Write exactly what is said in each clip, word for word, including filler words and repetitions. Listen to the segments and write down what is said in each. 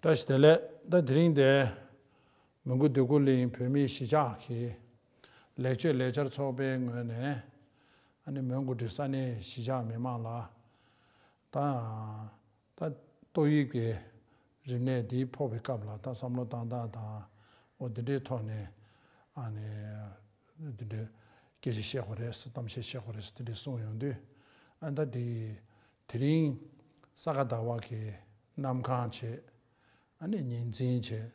བཀྲ་ཤིས་བདེ་ལེགས། ད་དེ་རིང་འདིར་མོན་གྷོ་འདོད་རྒུ་གླིང་བོད་མིའི་གཞིས་ཆགས་ཀྱི་ལེགས་བཅོས་ལས་འཆར་ཚོགས་པའི་ངོས་ནས། ཨ་ནི་མོན་གྷོ་འདི་ས་གནས་གཞིས་ཆགས་མི་མང་ལ། ད་ད་ཏོག་དབྱིབས་ཀྱི་རིམས་ནད་འདི་ཕོག་པའི་སྐབས་ལ་ད་བསམ་བློ་བཏང་སྟངས་དང་། འོ་འདི་འདྲའི་ཐོག་ནས་ཨ་ནི་འདི་འདྲའི་སྐད་ཆ་བཤད་དགོས་རེད་ཟེར། གཏམ་བཤད་བཤད་དགོས་རེད་ཟེར། འདི་འདྲའི་གསུངས་ཡོང་དུས། ཨ་ད་འདི་དེ་རིང་ས་ག་ཟླ་བ་གི་གནམ་གང་བྱེད། ཨ་ནི་ཉིན་མཚན་བྱས།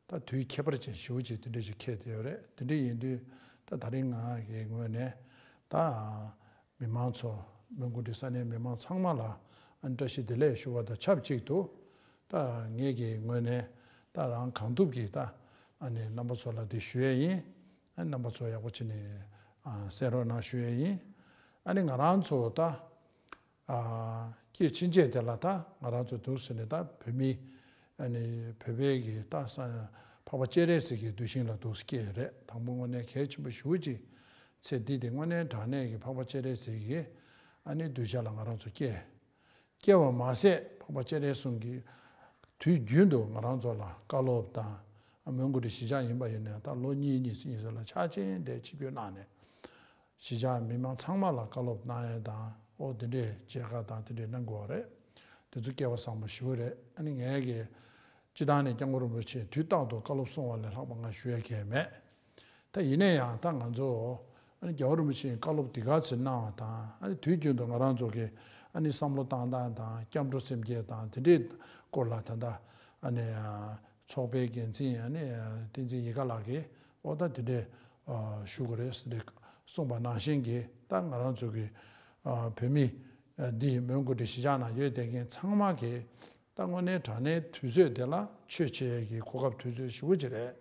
ད་དུས་ཁྱད་པར་ཅན་ཞེ་པོ་ཅིག་དེ་འདྲ་ཞིག་འཁེལ་བསྡད་ཡོད་རེད། དེ་འདྲ་ཡིན་དུས་ད་དེ་རིང་ང་གི་ངོས་ནས་ད་མི་མང་ཚོ། མོན་གྷོ་འདི་ས་གནས་མི་མང་ཚང་མ་ལ་ཨ་ནི་བཀྲ་ཤིས་བདེ་ལེགས་ཞུ་བ་དང་ཆབས་ཅིག་ཏུ། ད་ངེད་ཀྱི་ངོས་ནས་ད་རང་གང་ཐུབ་ཀྱིས་ད་ཨ་ནི་རྣམ་པ་ཚོ་ལ་འདི་ཞུ་ཡས་ཡིན། ཨ་ནི་རྣམ་པ་ཚོ་ཡག་པོ་བྱས་ནས་ཨ་གསན་རོགས་གནང་ཞུ་ཡས་ཡིན། ཨ་ནི་ང་རང་ཚོ་ད། ཨ་སྐྱེས་ཕྱིན་ཆད་དེ་ལ་ད་ང་རང་ཚོ་འདུག་ཟེར་ནས། ད་བོད་མི་ཨ་ནི་བོད་པའི་གི་ད་ས་འཕགས་པ་སྤྱན་རས་གཟིགས་ཀྱི་གདུལ་ཞིང་ལ་འདུག་སྐྱེས་རེད། དང་པོ་དངོས་གནས་གལ་ཆེན་པོ་ཞེ་པོ་ཅིག་ཚེ་འདི་དེ་དངོས་གནས་དྲང་གནས་ཀྱི་འཕགས་པ་སྤྱན་རས་གཟིགས་ཀྱི་ཨ་ནི་གདུལ་བྱ་ལ་ང་རང་ཚོ་སྐྱེས། སྐྱེ་བ་མ་ཟད་འཕགས་པ་སྤྱན་རས་གསུམ་གྱིས་དུས་རྒྱུན་དུ་ང་རང་ཚོ་ལ་བཀའ་སློབ་དང་། མོན་གྷོ་འདི་གཞིས་ཆགས་ཡིན་པ་ཡིན་ནའང་ད་ལོ་གཉིས་གཉིས་གཉིས་ལ་ཆ་ཆེན་དེ་ཆིབས་བསྒྱུར་གནང་ནས། གཞིས་ཆགས་མི་མང་ཚང་མ་ལ་བཀའ་སློབ་གནང་ཡས་དང་། ཨོ་དེ་འདྲས་མཇལ་ཁ་དང་དེ་འདྲས་གནང་དགོས་པ་རེད། དེ་ཚོ་སྐལ་བ་བཟང་པོ་ཞེ་པོ་རེད། ཨ་ནི་ངས་ཀྱི་སྤྱི་བཏང་ནས་སྐྱབས་མགོན་རིན་པོ་ཆེས་དུས་རྟག་ཏུ་བཀའ་སློབ་གསུང་བ་ལས་ལྷག་པ་ང་ཞུ་ཡས་གང་ཡང་མེད། ད་ཡིན་ན་ཡང་ད་ང་ཚོ་ཨ་ནི་རྒྱལ་བ་རིན་པོ་ཆེས་བཀའ་སློབ་འདི་ག་ཚོད་གནང་བ་དང་། ཨ་ནི་དུས་རྒྱུན་དུ་ང་རང་ཚོ་གི་ཨ་ནི་བསམ་བློ་བཏང་སྟངས་དང་། སྐྱབས་འགྲོ་སེམས་བསྐྱེད་དང་དེ་འདྲས་སྐོར་ལ་ད་ལྟ་ཨ་ནི་ཚོགས་པའི་འགན་འཛིན་ཨ་ནི་བསྟན་འཛིན་ཡིད་དགའ་ལགས་ཀྱིས་ཨོ་ད་དེ་འདྲས་ཞུ་དགོས་རེད་ཟེར་ཏེ་གསུངས་པ་ནང་བཞིན་གྱི། ད་ང་རང་ཚོ་གི་བོད་མི་འདི་མོན་གྷོ་འདི་གཞིས་ཆགས་ནང་ཡོད་བསྡད་མཁན་ཚང་མ་གིས་ད་དངོས་གནས་དྲང་གནས་དུས་ཚོད་དེ་ལ་ཆོས་བྱེད་ཡས་ཀྱི་གོ་སྐབས་དུས་ཚོད་ཞེ་པོ་ཅིག་རེད།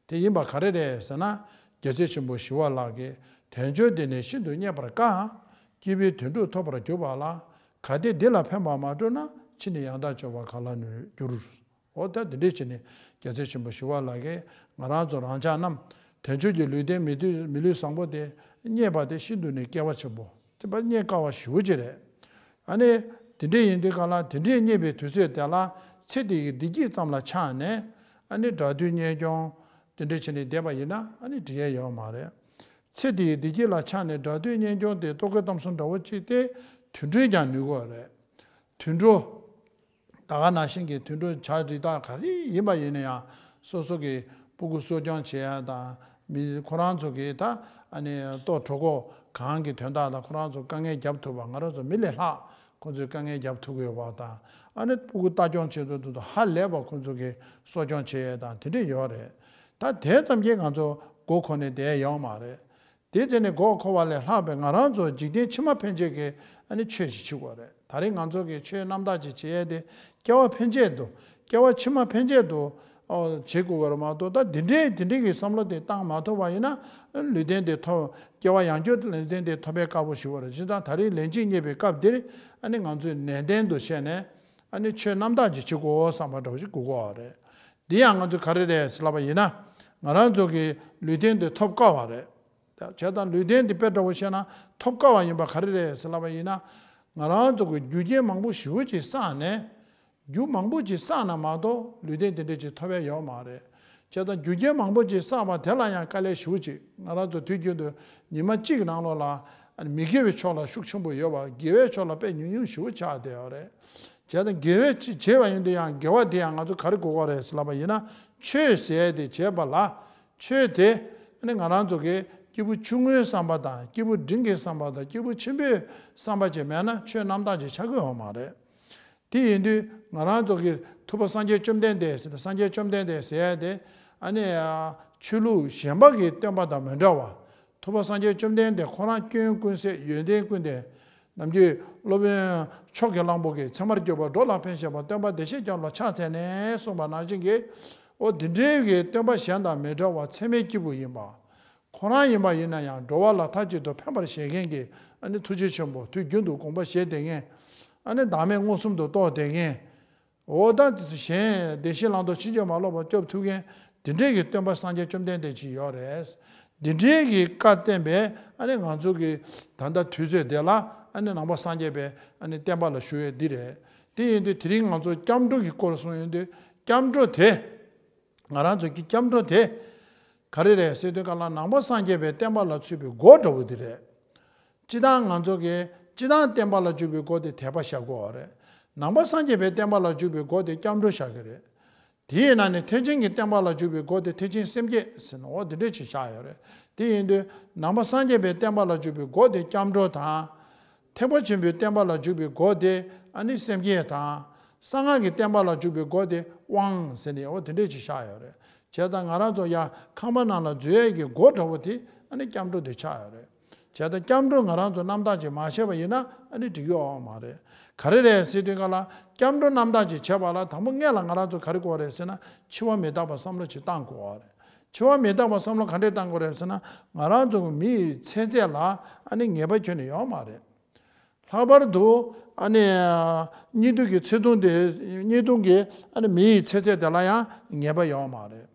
དེ་ཡིན་པ་ག་རེ་རེད་ཟེར་ན། རྒྱལ་སྲས་ཆེན་པོ་ཞི་བ་ལྷ་གིས། དལ་འབྱོར་འདི་ནི་ཤིན་ཏུ་རྙེད་པར་དཀའ། སྐྱེས་བུའི་དོན་སྒྲུབ་ཐོབ་པར་གྱུར་པ་ལ། གལ་ཏེ་འདི་ལ་ཕན་པར་མ་སྤྲོ་ན། ཕྱིས་ནི་ཡང་དག་སྤྱོད་པ་ག་ལ་ནུས་འགྱུར། འོ་ད་འདི་འདྲས་བྱས་ནས་རྒྱལ་སྲས་ཆེན་པོ་ཞི་བ་ལྷ་གིས་ང་རང་ཚོ་རང་ཅག་རྣམས་དལ་འབྱོར་གྱི་ལུས་རྟེན་མི་ལུས་མི་ལུས་བཟང་པོ་དེ་རྙེད་པ་དེ་ཤིན་ཏུ་ནས་སྐལ་བ་ཆེན་པོ། དེ་བ་རྙེད་དཀའ་བ་ཞེ་པོ་ཅིག་རེད། ཨ་ནི་དེ་འདྲས་ཡིན་དུས་ག་ལ་དེ་འདྲས་རྙེད་པའི་དུས་ཚོད་དེ་ལ་ཚེ་འདི་ཡི་བདེ་སྐྱིད་ཙམ་ལ་ཆགས་ནས། ཨ་ནི་དགྲ་འདུལ་གཉེན་སྐྱོང་དེ་འདྲས་བྱས་ནས་བསྡད་པ་ཡིན་ན་ཨ་ནི་འགྲིག་ཡས་ཡོད་མ་རེད། ཚེ་འདི་ཡི་བདེ་སྐྱིད་ལ་ཆགས་ནས་དགྲ་འདུལ་གཉེན་སྐྱོང་དེ་རྟོག་གེ་གཏམ་གསུམ་འདྲ་བོ་ཅིག་དེ་དུད་འགྲོས་ཀྱང་ནུས་ཀྱི་ཡོད་རེད། དུད་འགྲོ། ད་ག་ནང་བཞིན་གྱི་དུད་འགྲོ་བྱ་རི་དྭགས་ག་རེ་ཡིན་པ་ཡིན་ན་ཡང་། སོ་སོ་གི་སྤུ་གུ་གསོ་སྐྱོང་བྱེད་ཡ་དང་། མི་ཁོ་རང་ཚོ་གི་ད་ཨ་ནི་ལྟོ་གྲོད་ཁོག་གང་གི་དོན་དག་ལ་ཁོ་རང་ཚོ་དཀའ་ངལ་རྒྱབ་ཐུབ་པ། ང་རང་ཚོ་མི་ལས་ལྷག་ཁོ་ཚོས་དཀའ་ངལ་རྒྱབ་ཐུབ་ཀྱི་ཡོད་པ་དང་། ཨ་ནི་སྤུ་གུ་ལྟ་སྐྱོང་བྱེད་དུས་དུ་ཧ་ལས་པ་ཁོ་ཚོ་གི་གསོ་སྐྱོང་བྱེད་ཡ་དང་དེ་འདྲས་ཡོད་རེད། ད་དེ་ཙམ་གྱིས་ང་ཚོ་མགོ་འཁོར་ནས་བསྡད་ཡོད་མ་རེད། དེ་དེ་ནས་མགོ་འཁོར་བ་ལས་ལྷག་པའི་ང་རང་ཚོ་འཇིག་རྟེན་ཕྱི་མ་ཕན་ཆད་ཀྱི་ཨ་ནི་ཆོས་ཤིག་བྱེད་དགོས་རེད། ད་རེས་ང་ཚོ་གིས་ཆོས་རྣམ་དག་ཅིག་བྱེད་ཡས་དེ་སྐྱེ་བ་ཕན་ཆད་དུ། སྐྱེ་བ་ཕྱི་མ་ཕན་ཆད་དུ་ཨོ་བྱེད་དགོས་པ་རེད་མ་གཏོགས། ད་འདི་འདྲའི་འདི་འདྲའི་གི་བསམ་བློ་དེ་བཏང་མ་ཐུབ་པ་ཡིན་ན། ལུས་རྟེན་དེ་ཐོབ། སྐྱེ་བ་ཡང་བསྐྱར་ལུས་རྟེན་དེ་ཐོབ་པའི་དཀའ་པོ་ཞིག་ཡོད་རེད། བྱས་ཙང་ད་རེས་ལན་གཅིག་རྙེད་པའི་སྐབས་འདིར་ཨ་ནི་ང་ཚོས་ནན་ཏན་དུ་བྱས་ནས་ཨ་ནི་ཆོས་རྣམ་དག་ཅིག་བྱེད་དགོས་བསམ་པ་འདྲ་བོ་ཞིག་དགོས་ཀྱི་ཡོད་རེད། འདི་ཡང་ང་ཚོས་ག་རེ་རེད་ཟེར་ལབ་པ་ཡིན་ན། ང་རང་ཚོ་གི་ལུས་རྟེན་དེ་ཐོབ་དཀའ་བ་རེད། བྱས་ཙང་ལུས་རྟེན་འདི་དཔེ་འདྲ་བོ་བཤད་ན་ཐོབ་དཀའ་བ་ཡིན་པ་ག་རེ་རེད་ཟེར་ལབ་པ་ཡིན་ན། ང་རང་ཚོ་གི་རྒྱུ་རྐྱེན་མང་པོ་ཞེ་པོ་ཅིག་བསགས་ནས། རྒྱུ་མང་པོ་ཅིག་བསགས་ན་མ་གཏོགས་ལུས་རྟེན་དེ་འདྲ་ཅིག་ཐོབ་ཡ་ཡོད་མ་རེད། བྱས་ཙང་རྒྱུ་རྐྱེན་མང་པོ་ཅིག་བསགས་པ་དེ་ལ་ཡང་དཀའ་ལས་ཞེ་པོ་ཅིག་ང་རང་ཚོ་དུས་རྒྱུན་དུ་ཉི་མ་གཅིག་གི་ནང་ལོགས་ལ་མི་དགེ་བའི་ཕྱོགས་ལ་ཤུགས་ཆེན་པོ་ཡོད་པ། དགེ་བའི་ཕྱོགས་ལ་དཔེ་ཉུང་ཉུང་ཞེ་པོ་ཆགས་བསྡད་ཡོད་རེད། བྱས་ཙང་དགེ་བའི་ཅིག་བྱས་པ་ཡིན་དུས་ཡང་དགེ་བ་དེ་ཡང་ང་ཚོ་ག་རེ་དགོས་ཀྱི་རེད་ཟེར་ལབ་པ་ཡིན་ན། ཆོས་ཟེར་ཡ་དེ་བྱས་པ་ལ། ཆོས་དེ་ནི་ང་རང་ཚོ་གི་སྐྱེས་བུ་ཆུང་ངུའི་བསམ་པ་དང་། སྐྱེས་བུ་འབྲིང་གི་བསམ་པ་དང་། སྐྱེས་བུ་ཆེན་པོའི་བསམ་པ་ཅིག་མེད་ན་ཆོས་རྣམ་དག་ཅིག་ཆགས་ཀྱི་ཡོད་མ་རེད། དེ་ཡིན་དུས་ང་རང་ཚོ་གི་ཐུབ་པ་སངས་རྒྱས་བཅོམ་ལྡན་འདས་ཟེར་ཏེ། སངས་རྒྱས་བཅོམ་ལྡན་འདས་ཟེར་ཡ་དེ་ཨ་ནི་ཆོས་ལུགས་གཞན་པ་གི་སྟོན་པ་དང་མི་འདྲ་བ། ཐུབ་པ་སངས་རྒྱས་བཅོམ་ལྡན་འདས་ཁོ་རང་སྐྱོན་ཀུན་ཟད། ཡོན་ཏན་ཀུན་ལྡན། ནམ་རྒྱུན་སློབ་དཔོན་མཆོག་གི་གླང་པོ་གིས། ཚད་མར་གྱུར་པ་འགྲོ་ལ་ཕན་བཞེད་པ། སྟོན་པ་བདེ་གཤེགས་སྐྱབས་ལ་ཕྱག་འཚལ་ནས་གསུངས་པ་ནང་བཞིན་གྱི། འོ་དེ་འདྲའི་གི་སྟོན་པ་གཞན་དང་མི་འདྲ་བ་ཚད་མའི་སྐྱེས་བུ་ཡིན་པ། ཁོ་རང་ཡིན་པ་ཡིན་ན་ཡང་འགྲོ་བ་ལ་མཐའ་གཅིག་ཏུ་ཕན་པར་བཞེད་མཁན་གྱི་ཨ་ནི་ཐུགས་རྗེ་ཆེན་པོ། དུས་རྒྱུན་དུ་དགོངས་པ་བཞེས་བསྡད་མཁན། ཨ་ནི་བདག་མེད་མངོན་སུམ་དུ་རྟོགས་བསྡད་མཁན། འོ་ད་གཞན་བདེ་གཤེགས་བླང་དོར་ཕྱིན་ཅི་མ་ལོག་པར་སྐྱོབ་ཐུབ་མཁན་འདི་འདྲའི་གི་སྟོན་པ་སངས་རྒྱས་བཅོམ་ལྡན་འདས་ཅིག་ཡོད་རེད། འདི་འདྲའི་གི་བཀའ་བསྟན་པའི་ཨ་ནི་ང་ཚོ་གི་ད་ལྟ་དུས་ཚོད་འདི་ལ་ཨ་ནི་ནང་པ་སངས་རྒྱས་པའི་ཨ་ནི་བསྟན་པ་ལ་ཞུ་ཡས་འདི་རེད། དེ་ཡིན་དུས་དེ་རིང་ང་ཚོ་སྐྱབས་འགྲོ་གི་སྐོར་གསུངས་ཡོང་དུས། སྐྱབས་འགྲོ་དེ། ང་རང་ཚོ་གི་སྐྱབས་འགྲོ་དེ། ག་རེ་རེད་ཟེར་དུས་ག་ལ་ནང་པ་སངས་རྒྱས་པའི་བསྟན་པ་ལ་ཚུད་པའི་སྒོ་འདྲ་བོ་དེ་རེད། སྤྱི་བཏང་ང་ཚོ་གི་སྤྱི་བཏང་བསྟན་པ་ལ་འཇུག་པའི་སྒོ་དེ་དད་པ་བཞག་དགོས་པ་རེད། ནང་པ་སངས་རྒྱས་པའི་བསྟན་པ་ལ་འཇུག་པའི་སྒོ་དེ་སྐྱབས་འགྲོ་བཞག་གི་རེད། དེའི་ནང་ནས་ཐེག་ཆེན་གྱི་བསྟན་པ་ལ་འཇུག་པའི་སྒོ་དེ་ཐེག་ཆེན་སེམས་བསྐྱེད་ཟེར་ནོ་འོ་དེ་འདྲས་ཅིག་བཞག་ཡོད་རེད། དེ་ཡིན་དུས་ནང་པ་སངས་རྒྱས་པའི་བསྟན་པ་ལ་འཇུག་པའི་སྒོ་དེ་སྐྱབས་འགྲོ་དང་། ཐེག་པ་ཆེན་པོའི་བསྟན་པ་ལ་འཇུག་པའི་སྒོ་དེ་ཨ་ནི་སེམས་བསྐྱེད་དང་། གསང་སྔགས་ཀྱི་བསྟན་པ་ལ་འཇུག་པའི་སྒོ་དེ་དབང་ཟེར་ནས་འོ་དེ་འདྲས་ཅིག་བཞག་ཡོད་རེད། བྱས་ཙང་ང་རང་ཚོ་ཡང་ཁང་པ་ནང་ལ་འཛུལ་ཡས་ཀྱི་སྒོ་འདྲ་བོ་དེ་ཨ་ནི་སྐྱབས་འགྲོ་དེ་ཆགས་ཡོད་རེད། བྱས་ཙང་སྐྱབས་འགྲོ་ང་རང་ཚོ་རྣམ་དག་ཅིག་མ་བྱས་པ་ཡིན་ན་ཨ་ནི་འགྲིག་གི་ཡོད་མ་རེད། ག་རེ་རེད་ཟེར་དུས་ག་ལ་སྐྱབས་འགྲོ་རྣམ་དག་ཅིག་བྱས་པ་ལ་དང་པོ་སྔོན་ལ་ང་རང་ཚོ་ག་རེ་དགོས་རེད་ཟེར་ན་འཆི་བ་མི་རྟག་པ་བསམ་བློ་ཅིག་བཏང་དགོས་པ་རེད། འཆི་བ་མི་རྟག་པ་བསམ་བློ་ག་འདྲས་བཏང་དགོས་རེད་ཟེར་ན་ང་རང་ཚོ་གི་མི་ཡི་ཚེ་ཚད་ལ་ཨ་ནི་ངེས་པ་ཁྱོན་ནས་ཡོད་མ་རེད། ལྷག་པར་དུ་ཨ་ནི་གཉིད་སྡུག་གི་ཚེ་ཐུང་དེ་གཉིད་སྡུག་གི་ཨ་ནི་མི་ཡི་ཚེ་ཚད་དེ་ལ་ཡང་ངེས་པ་ཡོད་མ་རེད།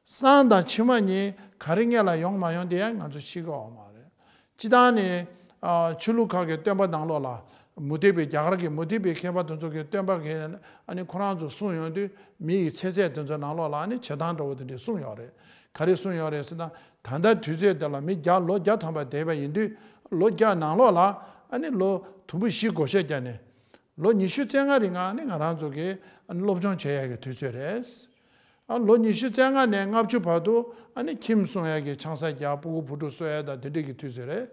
སང་དང་ཕྱི་མ་གཉིས་ག་རེ་སྔོན་ལ་ཡོང་མ་ཡོང་དེ་ཡང་ང་ཚོ་ཤེས་ཀྱི་ཡོད་མ་རེད། སྤྱི་བཏང་ནས་ཨ་ཆོས་ལུགས་ཁག་གི་སྟོན་པ་ནང་ལོགས་ལ་མུ་སྟེགས་པའི་རྒྱ་གར་གྱི་མུ་སྟེགས་པའི་མཁས་པ་དེ་ཚོ་གི་སྟོན་པ་གི་ཨ་ནི་ཁོ་རང་ཚོ་གསུངས་ཡོང་དུས་མི་ཡི་ཚེ་ཚད་དེ་ཚོའི་ནང་ལོགས་ལ་ཨ་ནི་བྱེད་སྟངས་འདྲ་བོ་དེ་འདྲས་གསུངས་ཡོད་རེད། ག་རེ་གསུངས་ཡོད་རེད་ཟེར་ན་ད་ལྟ་དུས་ཚོད་དེ་ལ་མི་བརྒྱ་ལོ་བརྒྱ་ཐམ་པ་བསྡད་པ་ཡིན་དུས་ལོ་བརྒྱ་ནང་ལོགས་ལ་ཨ་ནི་ལོ་དུམ་བུ་བཞི་བགོ་བཤའ་བརྒྱབ་ནས་ལོ་ཉི་ཤུ་རྩ་ལྔ་རིང་ཨ་ནི་ང་རང་ཚོ་གི་ཨ་ནི་སློབ་སྦྱོང་བྱེད་ཡག་གི་དུས་ཚོད་རེད། ཨ་ལོ་ཉི་ཤུ་རྩ་ལྔ་ནས་ལྔ་བཅུ་བར་དུ་ཨ་ནི་ཁྱིམ་སྲུང་ཡག་གི་ཆང་ས་རྒྱག་སྤུ་གུ་བུ་ཕྲུག་གསོ་ཡག་དང་དེ་འདྲས་ཀྱི་དུས་ཚོད་རེད།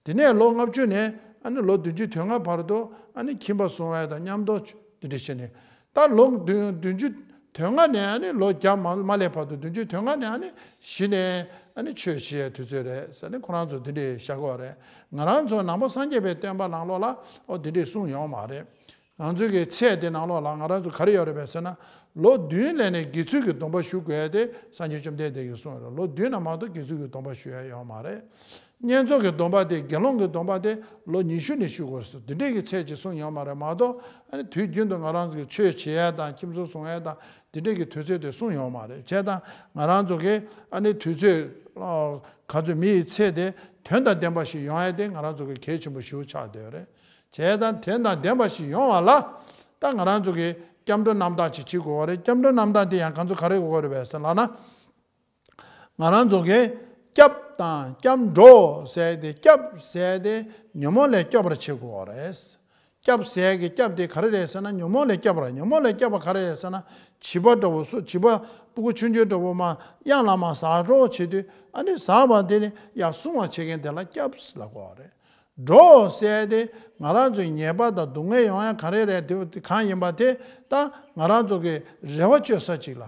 དེ་ནས་ལོ་ལྔ་བཅུ་ནས་ཨ་ནི་ལོ་བདུན་ཅུ་དོན་ལྔ་བར་དུ་ཨ་ནི་ཁྱིམ་པ་སྲུང་བ་དང་མཉམ་དུ་དེ་འདྲ་བྱས་ནས་ད་ལོ་བདུན་བདུན་ཅུ་དོན་ལྔ་ནས་ཨ་ནི་ལོ་བརྒྱ་མ་མ་སླེབས་བར་དུ་བདུན་ཅུ་དོན་ལྔ་ནས་ཨ་ནི་གཞི་ནས་ཨ་ནི་ཆོས་བྱེད་ཡའི་དུས་ཚོད་རེད་ཟེར་ནས་ཁོ་རང་ཚོ་དེ་འདྲས་བཞག་གི་ཡོད་རེད། ང་རང་ཚོ་ནང་པ་སངས་རྒྱས་པའི་བསྟན་པ་ནང་ལོགས་ལ་ཨོ་དེ་འདྲས་གསུངས་ཡོད་མ་རེད། ང་ཚོའི་གི་ཚད་དེ་ནང་ལོགས་ལ་ང་རང་ཚོ་ག་རེ་ཡོད་རེད་པས་ཟེར་ན། ལོ་བདུན་ལས་ནས་དགེ་ཚུལ་གྱི་སྡོམ་པ་ཞུ་དགོས་ཏེ་སངས་རྒྱས་བཅོམ་ལྡན་འདས་ཀྱིས་གསུངས་ཡོད་རེད། ལོ་བདུན་ན་མ་གཏོགས་དགེ་ཚུལ་གྱི་སྡོམ་པ་ཞུ་ཡ་ཡོད་མ་རེད། བསྙེན་རྫོགས་ཀྱི་སྡོམ་པ་དེ་དགེ་སློང་གི་སྡོམ་པ་དེ་ལོ་ཉི་ཤུ་ནས་ཞུ་དགོས་སོ་དེ་འདྲས་ཀྱི་ཚད་ཅིག་གསུངས་ཡོད་མ་རེད་མ་གཏོགས་ཨ་ནི་དུས་རྒྱུན་དུ་ང་རང་ཚོ་གི་ཆོས་བྱེད་ཡ་དང་ཁྱིམ་སྲུང་སྲུང་ཡ་དང་དེ་འདྲས་ཀྱི་དུས་ཚོད་དེ་གསུངས་ཡོད་མ་རེད། བྱས་ཙང་ང་རང་ཚོ་གི་ཨ་ནི་དུས་ཚོད་ག་ཚོད་མི་ཡི་ཚེ་དེ་དོན་དང་ལྡན་པ་ཞིག་ཡོང་ཡ་དེ་ང་རང་ཚོ་གི་གལ་ཆེན་པོ་ཞེ་པོ་ཆགས་བསྡད་ཡོད་རེད། བྱས་ཙང་དེ་དང་ལྡན་པ་ཞིག་ཡོང་བ་ལ་ད་ང་རང་ཚོ་གི་སྐྱབས་འགྲོ་རྣམ་དག་ཅིག་བྱེད་དགོས་པ་རེད། སྐྱབས་འགྲོ་རྣམ་དག་དེ་ཡང་ག་ཚོད་ག་རེ་དགོས་པ་རེད་པས་ཟེར་ལབ་ན། ང་རང་ཚོ་གི་སྐྱབས་དང་སྐྱབས་འགྲོ་ཟེར་ཏེ་སྐྱབས་ཟེར་ཏེ་ཉོན་མོངས་ལས་སྐྱོབ་པར་བྱེད་དགོས་པ་རེད། སྐྱབས་ཟེར་གི་སྐྱབས་དེ་ག་རེ་རེད་ཟེར་ན་ཉོན་མོངས་ལས་སྐྱོབ་པ་རེད། ཉོན་མོངས་ལས་སྐྱོབ་པ་ག་རེ་རེད་ཟེར་ན་བྱིས་པ་འདྲ་བོ་སུ་བྱིས་པ་སྤུ་གུ་ཆུང་ཆུང་འདྲ་བོ་མ་གཡང་ལ་མ་ཟག་འགྲོ་བྱེད་དུས་ཨ་ནི་ཟག་པ་དེ་ནི་ཡར་སྲུང་བ་བྱེད་མཁན་དེ་ལ་སྐྱབས་ལབ་དགོས་པ་རེད། འགྲོ་ཟེར་ཏེ་ང་རང་ཚོའི་ཉེས་པ་དང་སྡུག་བསྔལ་ཡོང་ཡ་ག་རེ་རེད་དེ་གང་ཡིན་པ་དེ་ད་ང་རང་ཚོ་གི་རེ་བ་བཅོལ་ས་ཅིག་ལ་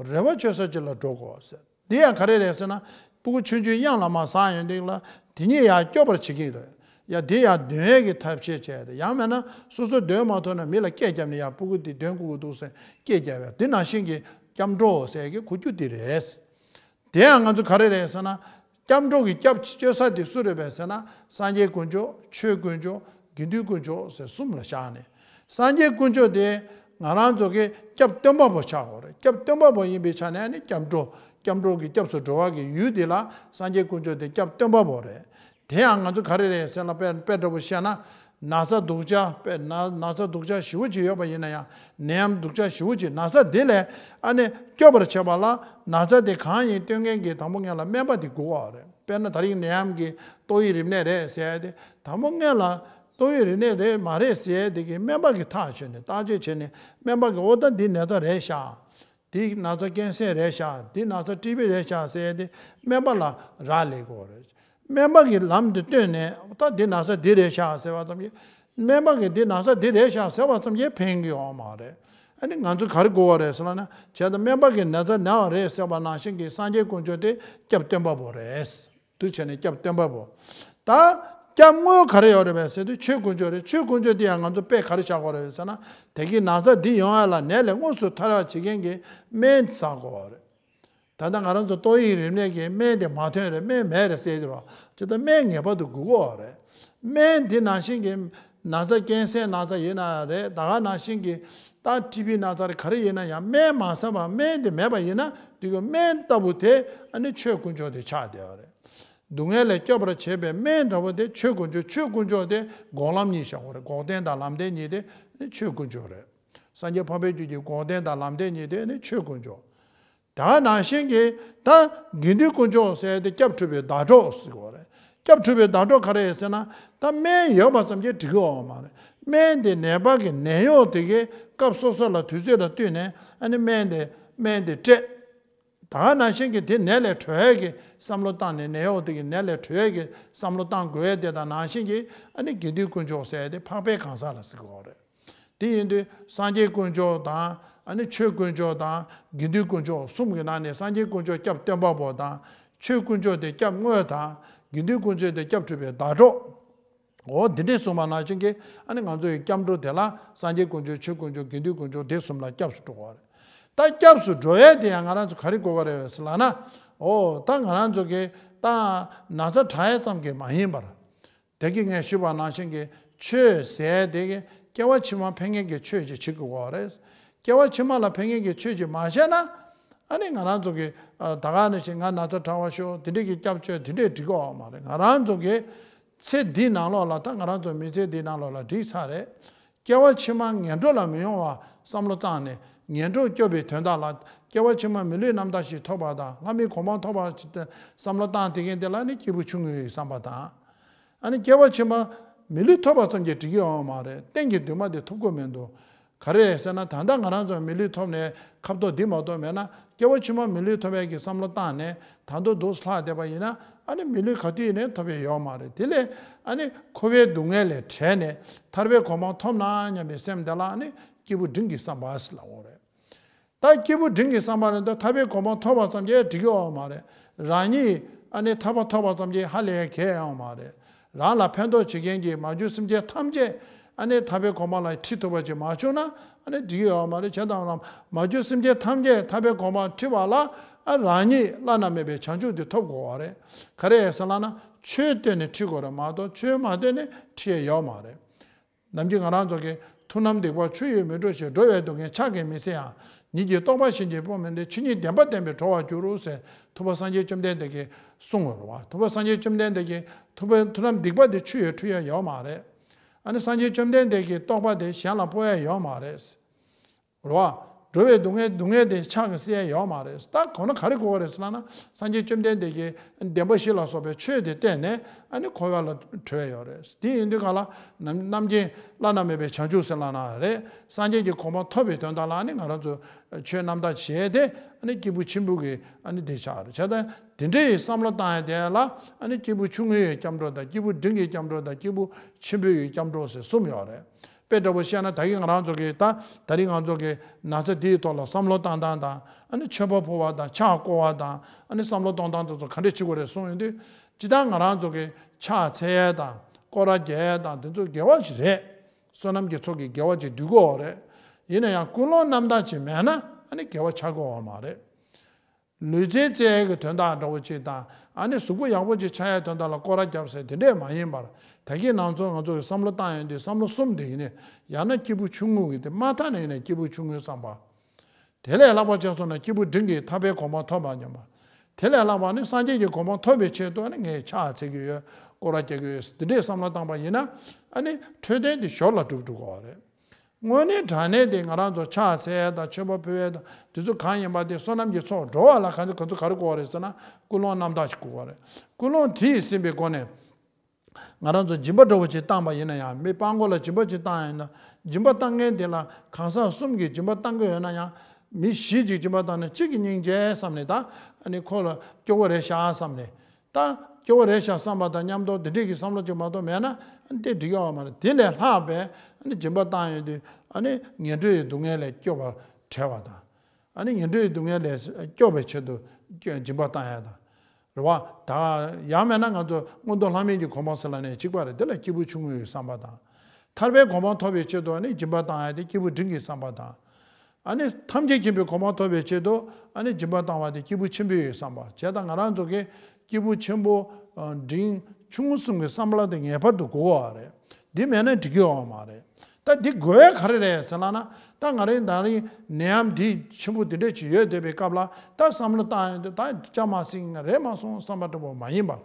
རེ་བ་བཅོལ་ས་ཅིག་ལ་འགྲོ་དགོས་ཟེར། དེ་ཡང་ག་རེ་རེད་ཟེར་ན་སྤུ་གུ་ཆུང་ཆུང་གཡང་ལ་མ་ཟག་ཡོང་དུས་ལ་དེ་གཉིས་ཡར་སྐྱོབ་པར་བྱེད་ཀྱི་རེད། ཡ་དེ་ཡར་འདོན་ཡས་ཀྱི་ཐབས་ཤེས་བྱས་ཏེ་ཡང་མིན་ན་སོ་སོ་འདོན་མ་ཐུབ་ན་མི་ལ་སྐད་བརྒྱབ་ནས་ཡ་སྤུ་གུ་དེ་འདོན་དགོས་ཀྱི་འདུག་ཟེར་སྐད་བརྒྱབ་ཡ་དེ་ནང་བཞིན་གྱི་སྐྱབས་འགྲོ་ཟེར་གྱི་གོ་རྒྱུ་དེ་རེད། དེ་ཡང་ང་ཚོ་ག་རེ་རེད་ཟེར་ན། སྐྱབས་འགྲོ་གི་སྐྱབས་བཅོལ་ས་དེ་སུ་རེད་པས་ཟེར་ན། སངས་རྒྱས་དཀོན་མཆོག་ཆོས་དཀོན་མཆོག་དགེ་འདུན་དཀོན་མཆོག་ཟེར་གསུམ་ལ་བཞག་ནས། སངས་རྒྱས་དཀོན་མཆོག་དེ་ང་རང་ཚོ་གི་སྐྱབས་སྟོན་པ་པོ་ཆགས་དགོས་རེད། སྐྱབས་སྟོན་པ་པོ་ཡིན་པའི་ཆ་ནས་ནི་སྐྱབས་འགྲོ། སྐྱབས་འགྲོ་གི་སྐྱབས་སུ་འགྲོ་བ་གི་ཡུལ་དེ་ལ་སངས་རྒྱས་དཀོན་མཆོག་དེ་སྐྱབས་སྟོན་པ་པོ་རེད། དེ་ཡང་ང་ཚོ་ག་རེ་རེད་ཟེར་ན་དཔེ་དཔེ་འདྲ་པོ་བཤད་ན། ན་ཚ་སྡུག་ཅག་དཔེ་ན་ན་ཚ་སྡུག་ཅག་ཞེ་པོ་ཅིག་ཡོད་པ་ཡིན་ན་ཡང་ནད་ཡམས་སྡུག་ཅག་ཞེ་པོ་ཅིག་ན་ཚ་དེ་ལས་ཨ་ནི་སྐྱོབ་པར་བྱེད་པ་ལ་ན་ཚ་དེ་གང་ཡིན་སྟོན་མཁན་གྱི་དང་པོ་ངེད་ལ་སྨན་པ་དེ་དགོས་པ་རེད། དཔེར་ན་ད་རིང་ནད་ཡམས་ཀྱི་ཏོག་དབྱིབས་རིམས་ནད་རེད་ཟེར་ཡ་དེ་དང་པོ་ངེད་ལ་ཏོག་དབྱིབས་རིམས་ནད་རེད་མ་རེད་ཟེར་ཡ་དེ་གི་སྨན་པ་གི་ཐག་ཆོད་ནས་བརྟག་དཔྱད་བྱས་ནས་སྨན་པ་གི་ཨོ་ད་འདི་ནད་རྟགས་རེད་ཤག་འདི་ན་ཚ་ཀན་སར་རེད་ཤག་འདི་ན་ཚ་ཊི་བི་རེད་ཤག་ཟེར་ཏེ་སྨན་པ་ལ་རག་ལས་དགོས་རེད། སྨན་པ་གི་ལམ་དུ་བསྟོད་ནས་ད་འདི་ན་ཚ་འདི་རེད་ཤག་ཟེར་བ་ཙམ་གྱིས་སྨན་པ་གིས་འདི་ན་ཚ་འདི་རེད་ཤག་ཟེར་བ་ཙམ་གྱིས་ཕན་གྱི་ཡོད་མ་རེད། ཨ་ནི་ང་ཚོ་ག་རེ་དགོས་པ་རེད་ཟེར་ན་བྱས་ཙང་སྨན་པ་གིས་ན་ཚ་ན་བ་རེད་ཟེར་བ་ནང་བཞིན་གྱི་སངས་རྒྱས་དཀོན་མཆོག་དེ་སྐྱབས་སྟོན་པ་པོ་རེད། འདུ་བྱས་ནས་སྐྱབས་སྟོན་པ་པོ། ད་སྐྱབས་དངོས་ག་རེ་ཡོད་རེད་པས་ཟེར་དུས་ཆོས་དཀོན་མཆོག་རེད། ཆོས་དཀོན་མཆོག་འདི་ཡང་ང་ཚོ་དཔེ་ག་རེ་བཞག་དགོས་རེད་ཟེར་ན། དེ་གི་ན་ཚ་འདི་ཡོང་ཡ་ལ་ནད་ལས་དངོས་སུ་ཐར་བ་བྱེད་མཁན་གྱི་སྨན་ཟ་དགོས་རེད། ད་ལྟ་ང་རང་ཚོ་ཏོག་དབྱིབས་རིམས་ནད་ཀྱི་སྨན་དེ་མ་ཐོན་རེད། སྨན་མེད་རེད་ཟེར་གྱི་རོགས་ཅི་ལྟར་སྨན་ངེས་པར་དུ་དགོས་ཀྱི་ཡོད་རེད། སྨན་འདི་ནང་བཞིན་གྱི་ན་ཚ་ཀན་སའི་ན་ཚ་ཡིན་ན་རེད། ད་ག་ནང་བཞིན་གྱི་ད་ཊི་བི་ན་ཚ་རེད་ག་རེ་ཡིན་ན་ཡང་སྨན་མ་ཟ་བ་སྨན་དེ་མེད་པ་ཡིན་ན་འགྲིག་གི་སྨན་ལྟ་བུ་དེ་ཨ་ནི་ཆོས་དཀོན་མཆོག་དེ་ཆགས་བསྡད་པ་རེད། སྡུག་བསྔལ་ལས་སྐྱོབ་པར་བྱེད་པའི་སྨན་འདྲ་བོ་དེ་ཆོས་དཀོན་མཆོག་ཆོས་དཀོན་མཆོག་དེ་འགོག་ལམ་གཉིས་བཞག་པ་རེད། འགོག་བདེན་དང་ལམ་བདེན་གཉིས་དེ་ནི་ཆོས་དཀོན་མཆོག་རེད། སངས་རྒྱས་འཕགས་པའི་རྒྱུད་ཀྱི་འགོག་བདེན་དང་ལམ་བདེན་གཉིས་དེ་ནི་ཆོས་དཀོན་མཆོག་ད་ནང་བཞིན་གྱི་ད་དགེ་འདུན་དཀོན་མཆོག་ཟེར་ཏེ་སྐྱབས་སྒྲུབ་པའི་ཟླ་གྲོགས་ཟེར་གོ་རེད། སྐྱབས་སྒྲུབ་པའི་ཟླ་གྲོགས་ག་རེ་རེད་ཟེར་ན། ད་སྨན་ཡོད་པ་ཙམ་གྱིས་འགྲིག་གི་ཡོད་མ་རེད། སྨན་དེ་ནད་པ་གི་ནད་གཡོག་དེ་གའི་སྐབས་སོ་སོ་ལ་དུས་ཚོད་དང་བསྟུན་ནས་ཨ་ནི་སྨན་དེ་སྨན་དེ་སྤྲད། ད་ནང་བཞིན་གྱི་དེ་ནད་ལས་གྲོལ་ཡས་ཀྱི་བསམ་བློ་བཏང་ནས། ནད་གཡོག་དེ་གི་ནད་ལས་གྲོལ་ཡས་ཀྱི་བསམ་བློ་བཏང་དགོས་ཡས་དེ་དང་ནང་བཞིན་གྱི་ཨ་ནི་དགེ་འདུན་དཀོན་མཆོག་ཟེར་ཡས་དེ་འཕགས་པའི་གང་ཟག་ལ་ཟེར་གི་ཡོད་རེད། དེ་ཡིན་དུས་སངས་རྒྱས་དཀོན་མཆོག་དང་ཨ་ནི་ཆོས་དཀོན་མཆོག་དང་དགེ་འདུན་དཀོན་མཆོག་གསུམ་གྱི་ནང་ནས་སངས་རྒྱས་དཀོན་མཆོག་སྐྱབས་སྟོན་པ་པོ་དང་། ཆོས་དཀོན་མཆོག་དེ་སྐྱབས་དངོས་དང་། དགེ་འདུན་དཀོན་མཆོག་དེ་སྐྱབས་སྒྲུབ་པའི་ཟླ་གྲོགས། འོ་འདི་འདྲས་གསུངས་པ་ནང་བཞིན་གྱི་ཨ་ནི་ང་ཚོ་ཡི་སྐྱབས་འགྲོ་དེ་ལ་སངས་རྒྱས་དཀོན་མཆོག་ཆོས་དཀོན་མཆོག་དགེ་འདུན་དཀོན་མཆོག་དེ་གསུམ་ལ་སྐྱབས་སུ་འགྲོ་བ་རེད། ད་སྐྱབས་སུ་འགྲོ་ཡས་དེ་ཡང་ང་རང་ཚོ་ག་རེ་དགོས་ཀྱི་རེད་ཟེར་ལབ་ན། འོ་ད་ང་རང་ཚོ་གི་ད་ན་ཚ་དྲག་ཡས་ཙམ་གྱིས་མ་ཡིན་པར། དེ་གི་ངས་ཞུས་པ་ནང་བཞིན་གྱི་ཆོས་ཟེར་དེ་གི་སྐྱེ་བ་ཕྱི་མ་ཕན་མཁན་གྱི་ཆོས་ཅིག་བྱེད་དགོས་པ་རེད། སྐྱེ་བ་ཕྱི་མ་ལ་ཕན་མཁན་གྱི་ཆོས་ཅིག་མ་བྱས་ན། ཨ་ནི་ང་རང་ཚོ་གི་ད་ག་ནང་བཞིན་ང་ན་ཚ་དྲག་པ་ཤོར་དེ་འདྲས་ཀྱི་སྐྱབས་བཅོལ་དེ་འདྲས་འགྲིག་གི་ཡོད་མ་རེད། ང་རང་ཚོ་གི་ཚེ་འདིའི་ནང་ལོགས་ལ། ད་ང་རང་ཚོ་མི་ཚེ་འདིའི་ནང་ལོགས་ལ་འགྲིག་ཚར་རེད། སྐྱེ་བ་ཕྱི་མ་ངན་འགྲོ་ལ་མི་ཡོང་བ་བསམ་བློ་བཏང་ནས། ངན་འགྲོར་སྐྱོབ་པའི་དོན་དག་ལ་སྐྱེ་བ་ཕྱི་མ་མི་ལུས་རྣམ་དག་ཞིག་ཐོབ་པ་དང་། ལྷ་མིའི་གོ་འཕང་ཐོབ་པ་ཞིག་བསམ་བློ་བཏང་དེ་མཁན་དེ་ལ་ནི་སྐྱེས་བུ་ཆུང་ངུའི་བསམ་པ་དང་། ཨ་ནི་སྐྱེ་བ་ཕྱི་མ་མི་ལུས་ཐོབ་པ་ཙམ་གྱིས་འགྲིག་གི་ཡོད་མ་རེད། གཏན་གྱི་འདུན་མ་དེ་ཐོབ་དགོས་མི་འདུག་ག་རེ་རེད་ཟེར་ན། ད་ལྟ་ང་རང་ཚོ་མི་ལུས་ཐོབ་ནས་ཁ་ཕྱོགས་འདི་མ་གཏོགས་མེད་ན། སྐྱེ་བ་ཕྱི་མ་མི་ལུས་ཐོབ་ཡས་ཀྱི་བསམ་བློ་བཏང་ནས་ད་དུང་འདུག་ལྷག་བསྡད་པ་ཡིན་ན། ཨ་ནི་མི་ལུས་ག་དུས་ཡིན་ནའི་ཐོབ་ཡས་ཡོད་མ་རེད། དེ་ལས་ཨ་ནི་འཁོར་བའི་སྡུག་བསྔལ་ལས་བྲལ་ནས་ཐར་པའི་གོ་འཕང་ཐོབ་ན་སྙམ་པའི་སེམས་དེ་ལ་ཨ་ནི་སྐྱེས་བུ་འབྲིང་གི་བསམ་པ་ཟེར་ལབ་དགོས་རེད། ད་སྐྱེས་བུ་འབྲིང་གི་བསམ་པ་རེད་འདུག་ཐར་པའི་གོ་འཕང་ཐོབ་པ་ཙམ་གྱིས་འགྲིག་གི་ཡོད་མ་རེད། རང་ཉིད་ཨ་ནི་ཐར་པ་ཐོབ་པ་ཙམ་གྱིས་ཧ་ལས་གལ་ཡོད་མ་རེད། རང་ལ་ཕན་ཐོགས་བྱེད་མཁན་གྱི་མ་གྱུར་སེམས་ཅན་ཐམས་ཅད་ཨ་ནི་ཐར་པའི་གོ་འཕང་ལ་ཁྲིད་ཐུབ་པ་ཅིག་མ་བྱུང་ན། ཨ་ནི་འགྲིག་གི་ཡོད་མ་རེད། བྱས་ཙང་རང་མ་གྱུར་སེམས་ཅན་ཐམས་ཅད་ཐར་པའི་གོ་འཕང་ཁྲིད་པ་ལ། ཨ་རང་ཉིད་བླ་ན་མེད་པའི་བྱང་ཆུབ་དེ་ཐོབ་དགོས་པ་རེད། ག་རེ་ཟེར་ལབ་ན། ཆོས་བསྟན་ནས་ཁྲིད་དགོས་རེད་མ་གཏོགས་ཆོས་མ་བསྟན་ནས་ཁྲིད་ཡས་ཡོད་མ་རེད། ནམ་རྒྱུན་ང་རང་ཚོ་གིས་མཐུན་རྣམ་སྡིག་པ་ཆུ་ཡིས་མི་འགྲོ་ཞིང་། འགྲོ་བའི་སྡུག་བསྔལ་ཕྱག་གིས་མི་སེལ་ཡང་། ཉིད་ཀྱི་རྟོགས་པ་གཞན་གྱིས་སྤོང་མི་ནུས། ཆོས་ཉིད་བདེན་པ་བསྟན་པས་གྲོལ་བར་འགྱུར་ཟེར་ཐུབ་པ་སངས་རྒྱས་བཅོམ་ལྡན་འདས་ཀྱིས་གསུངས་ཡོད་རེད་བ། ཐུབ་པ་སངས་རྒྱས་བཅོམ་ལྡན་འདས་ཀྱིས་ཐུབ་པའི་མཐུན་རྣམ་སྡིག་པ་དེ་ཆུ་ཡིས་འཁྲུད་ཡས་ཡོད་མ་རེད། ཨ་ནི་སངས་རྒྱས་བཅོམ་ལྡན་འདས་ཀྱི་རྟོགས་པ་དེ་གཞན་ལ་སྤོ་ཡས་ཡོད་མ་རེད། རེད་བ། འགྲོ་བའི་སྡུག་བསྔལ་སྡུག་བསྔལ་དེ་ཕྱག་གིས་སེལ་ཡས་ཡོད་མ་རེད། ད་གོ་ན་ག་རེ་དགོས་པ་རེད་ཟེར་ལབ་ན། སངས་རྒྱས་བཅོམ་ལྡན་འདས་ཀྱིས་བདེན་པ་བཞི་ལ་སོགས་པའི་ཆོས་དེ་བསྟན་ནས་ཨ་ནི་འཁོར་བ་ལས་གྲོལ་ཡོད་རེད། དེ་ཡིན་དུས་ག་ལ་ནམ་རྣམ་མཁྱེན་བླ་ན་མེད་པའི་བྱང་ཆུབ་ཟེར་ལབ་ན་རེད། སངས་རྒྱས་ཀྱི་གོ་འཕང་ཐོབ་པའི་དོན་དག་ལ་ཨ་ནི་ང་རང་ཚོ་ཆོས་རྣམ་དག་བྱས་ཏེ་ཨ་ནི་སྐྱེས་བུ་ཆེན་པོ་གི་ཨ་ནི་དེ་ཆགས་རེད། བྱས་ཙང་དེ་འདྲའི་བསམ་བློ་བཏང་ཡས་དེ་ལ་ཨ་ནི་སྐྱེས་བུ་ཆུང་ངུའི་སྐྱབས་འགྲོ་དང་། སྐྱེས་བུ་འབྲིང་གི་སྐྱབས་འགྲོ་དང་། སྐྱེས་བུ་ཆེན་པོའི་སྐྱབས་འགྲོ་ཟེར་གསུམ་ཡོད་རེད། དཔེ་འདྲ་པོ་བཤད་ན། ད་གིན་ང་རང་ཚོ་གིས་ད་ད་རིང་ང་ཚོ་གིས་ན་ཚ་འདིའི་ཐོག་ལ་བསམ་བློ་བཏང་སྟངས་དང་། ཨ་ནི་མཆོད་པ་ཕུལ་བ་དང་། ཕྱག་བསྐོར་བ་དང་། ཨ་ནི་བསམ་བློ་གཏོང་སྟངས་དེ་ཚོ་ག་འདྲས་བྱེད་དགོས་རེད་གསུངས་ཡོང་དུས། སྤྱིར་བཏང་ང་རང་ཚོ་གིས་ཕྱག་འཚལ་ཡས་དང་སྐོར་ར་རྒྱག་ཡས་དང་དེ་ཚོ་དགེ་བ་ཞིག་རེད། བསོད་ནམས་ཀྱི་ཚོགས་ཀྱིས་དགེ་བ་ཅིག་བསྡུ་དགོས་རེད། ཡིན་ན་ཡང་ཀུན་སློང་རྣམ་དག་ཅིག་མེད་ན་ཨ་ནི་དགེ་བ་ཆགས་ཀྱི་ཡོད་མ་རེད། ལུས་རྩལ་རྩེ་ཡས་ཀྱི་དོན་དག་འདྲ་བོ་ཅིག་དང་། ཨ་ནི་གཟུགས་པོ་ཡག་པོ་ཅིག་ཆགས་ཡས་དོན་དག་ལ་སྐོར་ར་བརྒྱབ་ཟེར་དེ་འདྲས་མ་ཡིན་པར། ད་གིན་ང་ཚོ་ང་ཚོ་གིས་བསམ་བློ་བཏང་ཡོང་དུས་བསམ་བློ་གསུམ་དེ་ཡིན་ནའི། ཡང་ན་སྐྱེས་བུ་ཆུང་ངུ་གི་དེ་མ་མཐའ་ནས་ཡིན་ནའི་སྐྱེས་བུ་ཆུང་ངུའི་བསམ་པ། དེ་ལས་ལྷག་པ་བྱས་སོང་ན་སྐྱེས་བུ་འབྲིང་གི་ཐར་པའི་གོ་འཕང་ཐོབ་པར་སྙམ་པ། དེ་ལས་ལྷག་པ་ནི་སངས་རྒྱས་ཀྱི་གོ་འཕང་ཐོབ་པའི་ཆེད་དུ་ཨ་ནི་ངས་ཕྱག་འཚལ་གྱི་ཡོད། སྐོར་ར་རྒྱག་གི་ཡོད། དེ་འདྲས་བསམ་བློ་བཏང་པ་ཡིན་ན། ཨ་ནི་འཕྲོད་བསྟེན་དེ་ཞོར་ལ་སྒྲུབ་འགྲོ་དགོས་པ་རེད། དངོས་གནས་དྲང་གནས་དེ་ང་རང་ཚོ་ཕྱག་འཚལ་ཡས་དང་མཆོད་པ་ཕུལ་ཡས་དང་དེ་ཚོ་གང་ཡིན་པ་དེ་བསོད་ནམས་ཀྱི་ཚོགས་འགྲོ་བ་ལ་ག་ཚོད་ག་ཚོད་ག་རེ་དགོས་པ་རེད་ཟེར་ན། ཀུན་སློང་རྣམ་དག་ཅིག་དགོས་པ་རེད། ཀུན་སློང་དེས་ཟིན་པའི་སྒོ་ནས་ང་རང་ཚོ་སྦྱིན་པ་འདྲ་བོ་ཅིག་བཏང་པ་ཡིན་ན་ཡང་། མི་སྤྲང་པོ་ལ་སྦྱིན་པ་ཅིག་བཏང་ཡིན་ན། སྦྱིན་པ་བཏང་མཁན་དེ་ལ་གང་ཟག་གསུམ་གྱིས་སྦྱིན་པ་བཏང་གི་ཡོད་ན་ཡང་། མི་བཞི་ཅིག་སྦྱིན་པ་བཏང་ན་གཅིག་གིས་སྙིང་རྗེ་བསམ་ནས། ད་ཨ་ནི་ཁོ་ལ་སྐྱོ་བོ་རེད་ཤག་བསམ་ནས། ད་སྐྱོ་བོ་རེད་ཤག་བསམ་པ་དང་མཉམ་དུ་དེ་འདྲས་ཀྱི་བསམ་བློ་ཅིག་མ་གཏོགས་མེད་ན་དེ་འགྲིག་ཡོད་མ་རེད། དེ་ལས་ལྷག་པའི་ཨ་ནི་སྦྱིན་པ་བཏང་ཡོང་དུས། ཨ་ནི་ངན་འགྲོའི་སྡུག་བསྔལ་ལས་སྐྱོབ་པར་བྱ་བ་དང་། ཨ་ནི་ངན་འགྲོའི་སྡུག་བསྔལ་ལས་སྐྱོབ་པའི་ཆེད་དུ་སྦྱིན་པ་བཏང་ཡས་དང་། རེད་བ། ད་ཡང་མེད་ན་ང་ཚོ་མངོན་མཐོ་ལྷ་མིན་གྱི་གོ་འཕང་ཟེར་ལབ་ནའི་གཅིག་པ་རེད། དེ་ལ་སྐྱེས་བུ་ཆུང་ངུའི་བསམ་པ་དང་། ཐར་པའི་གོ་འཕང་ཐོབ་པའི་ཆེད་དུ་ཨ་ནི་སྦྱིན་པ་བཏང་ཡས་དེ་སྐྱེས་བུ་འབྲིང་གི་བསམ་པ་དང་། ཨ་ནི་ཐམས་ཅད་མཁྱེན་པའི་གོ་འཕང་ཐོབ་པའི་ཆེད་དུ་ཨ་ནི་སྦྱིན་པ་བཏང་བ་དེ་སྐྱེས་བུ་ཆེན་པོའི་བསམ་པ། བྱས་ཙང་ང་རང་ཚོ་གིས་སྐྱེས་བུ་ཆེན་པོ་འབྲིང་ཆུང་ངུ་གསུམ་གྱི་བསམ་པ་ལ་དེ་ངེས་པར་དུ་དགོས་པ་རེད། འདི་མེད་ན་འགྲིག་གི་ཡོད་མ་རེད། ད་འདི་དགོས་ཡས་ག་རེ་རེད་ཟེར་ལབ་ན། ད་ང་རང་ད་རིང་ནད་ཡམས་འདི་ཆེན་པོ་འདི་འདྲ་ཅིག་ཡོད་བསྡད་པའི་སྐབས་ལ། ད་བསམ་བློ་བཏང་ཡོང་དུས། ད་སྐྱབས་མ་སེང་ང་རེད་མ་སོང་བསམ་པ་འདྲ་པོ་མ་ཡིན་པར།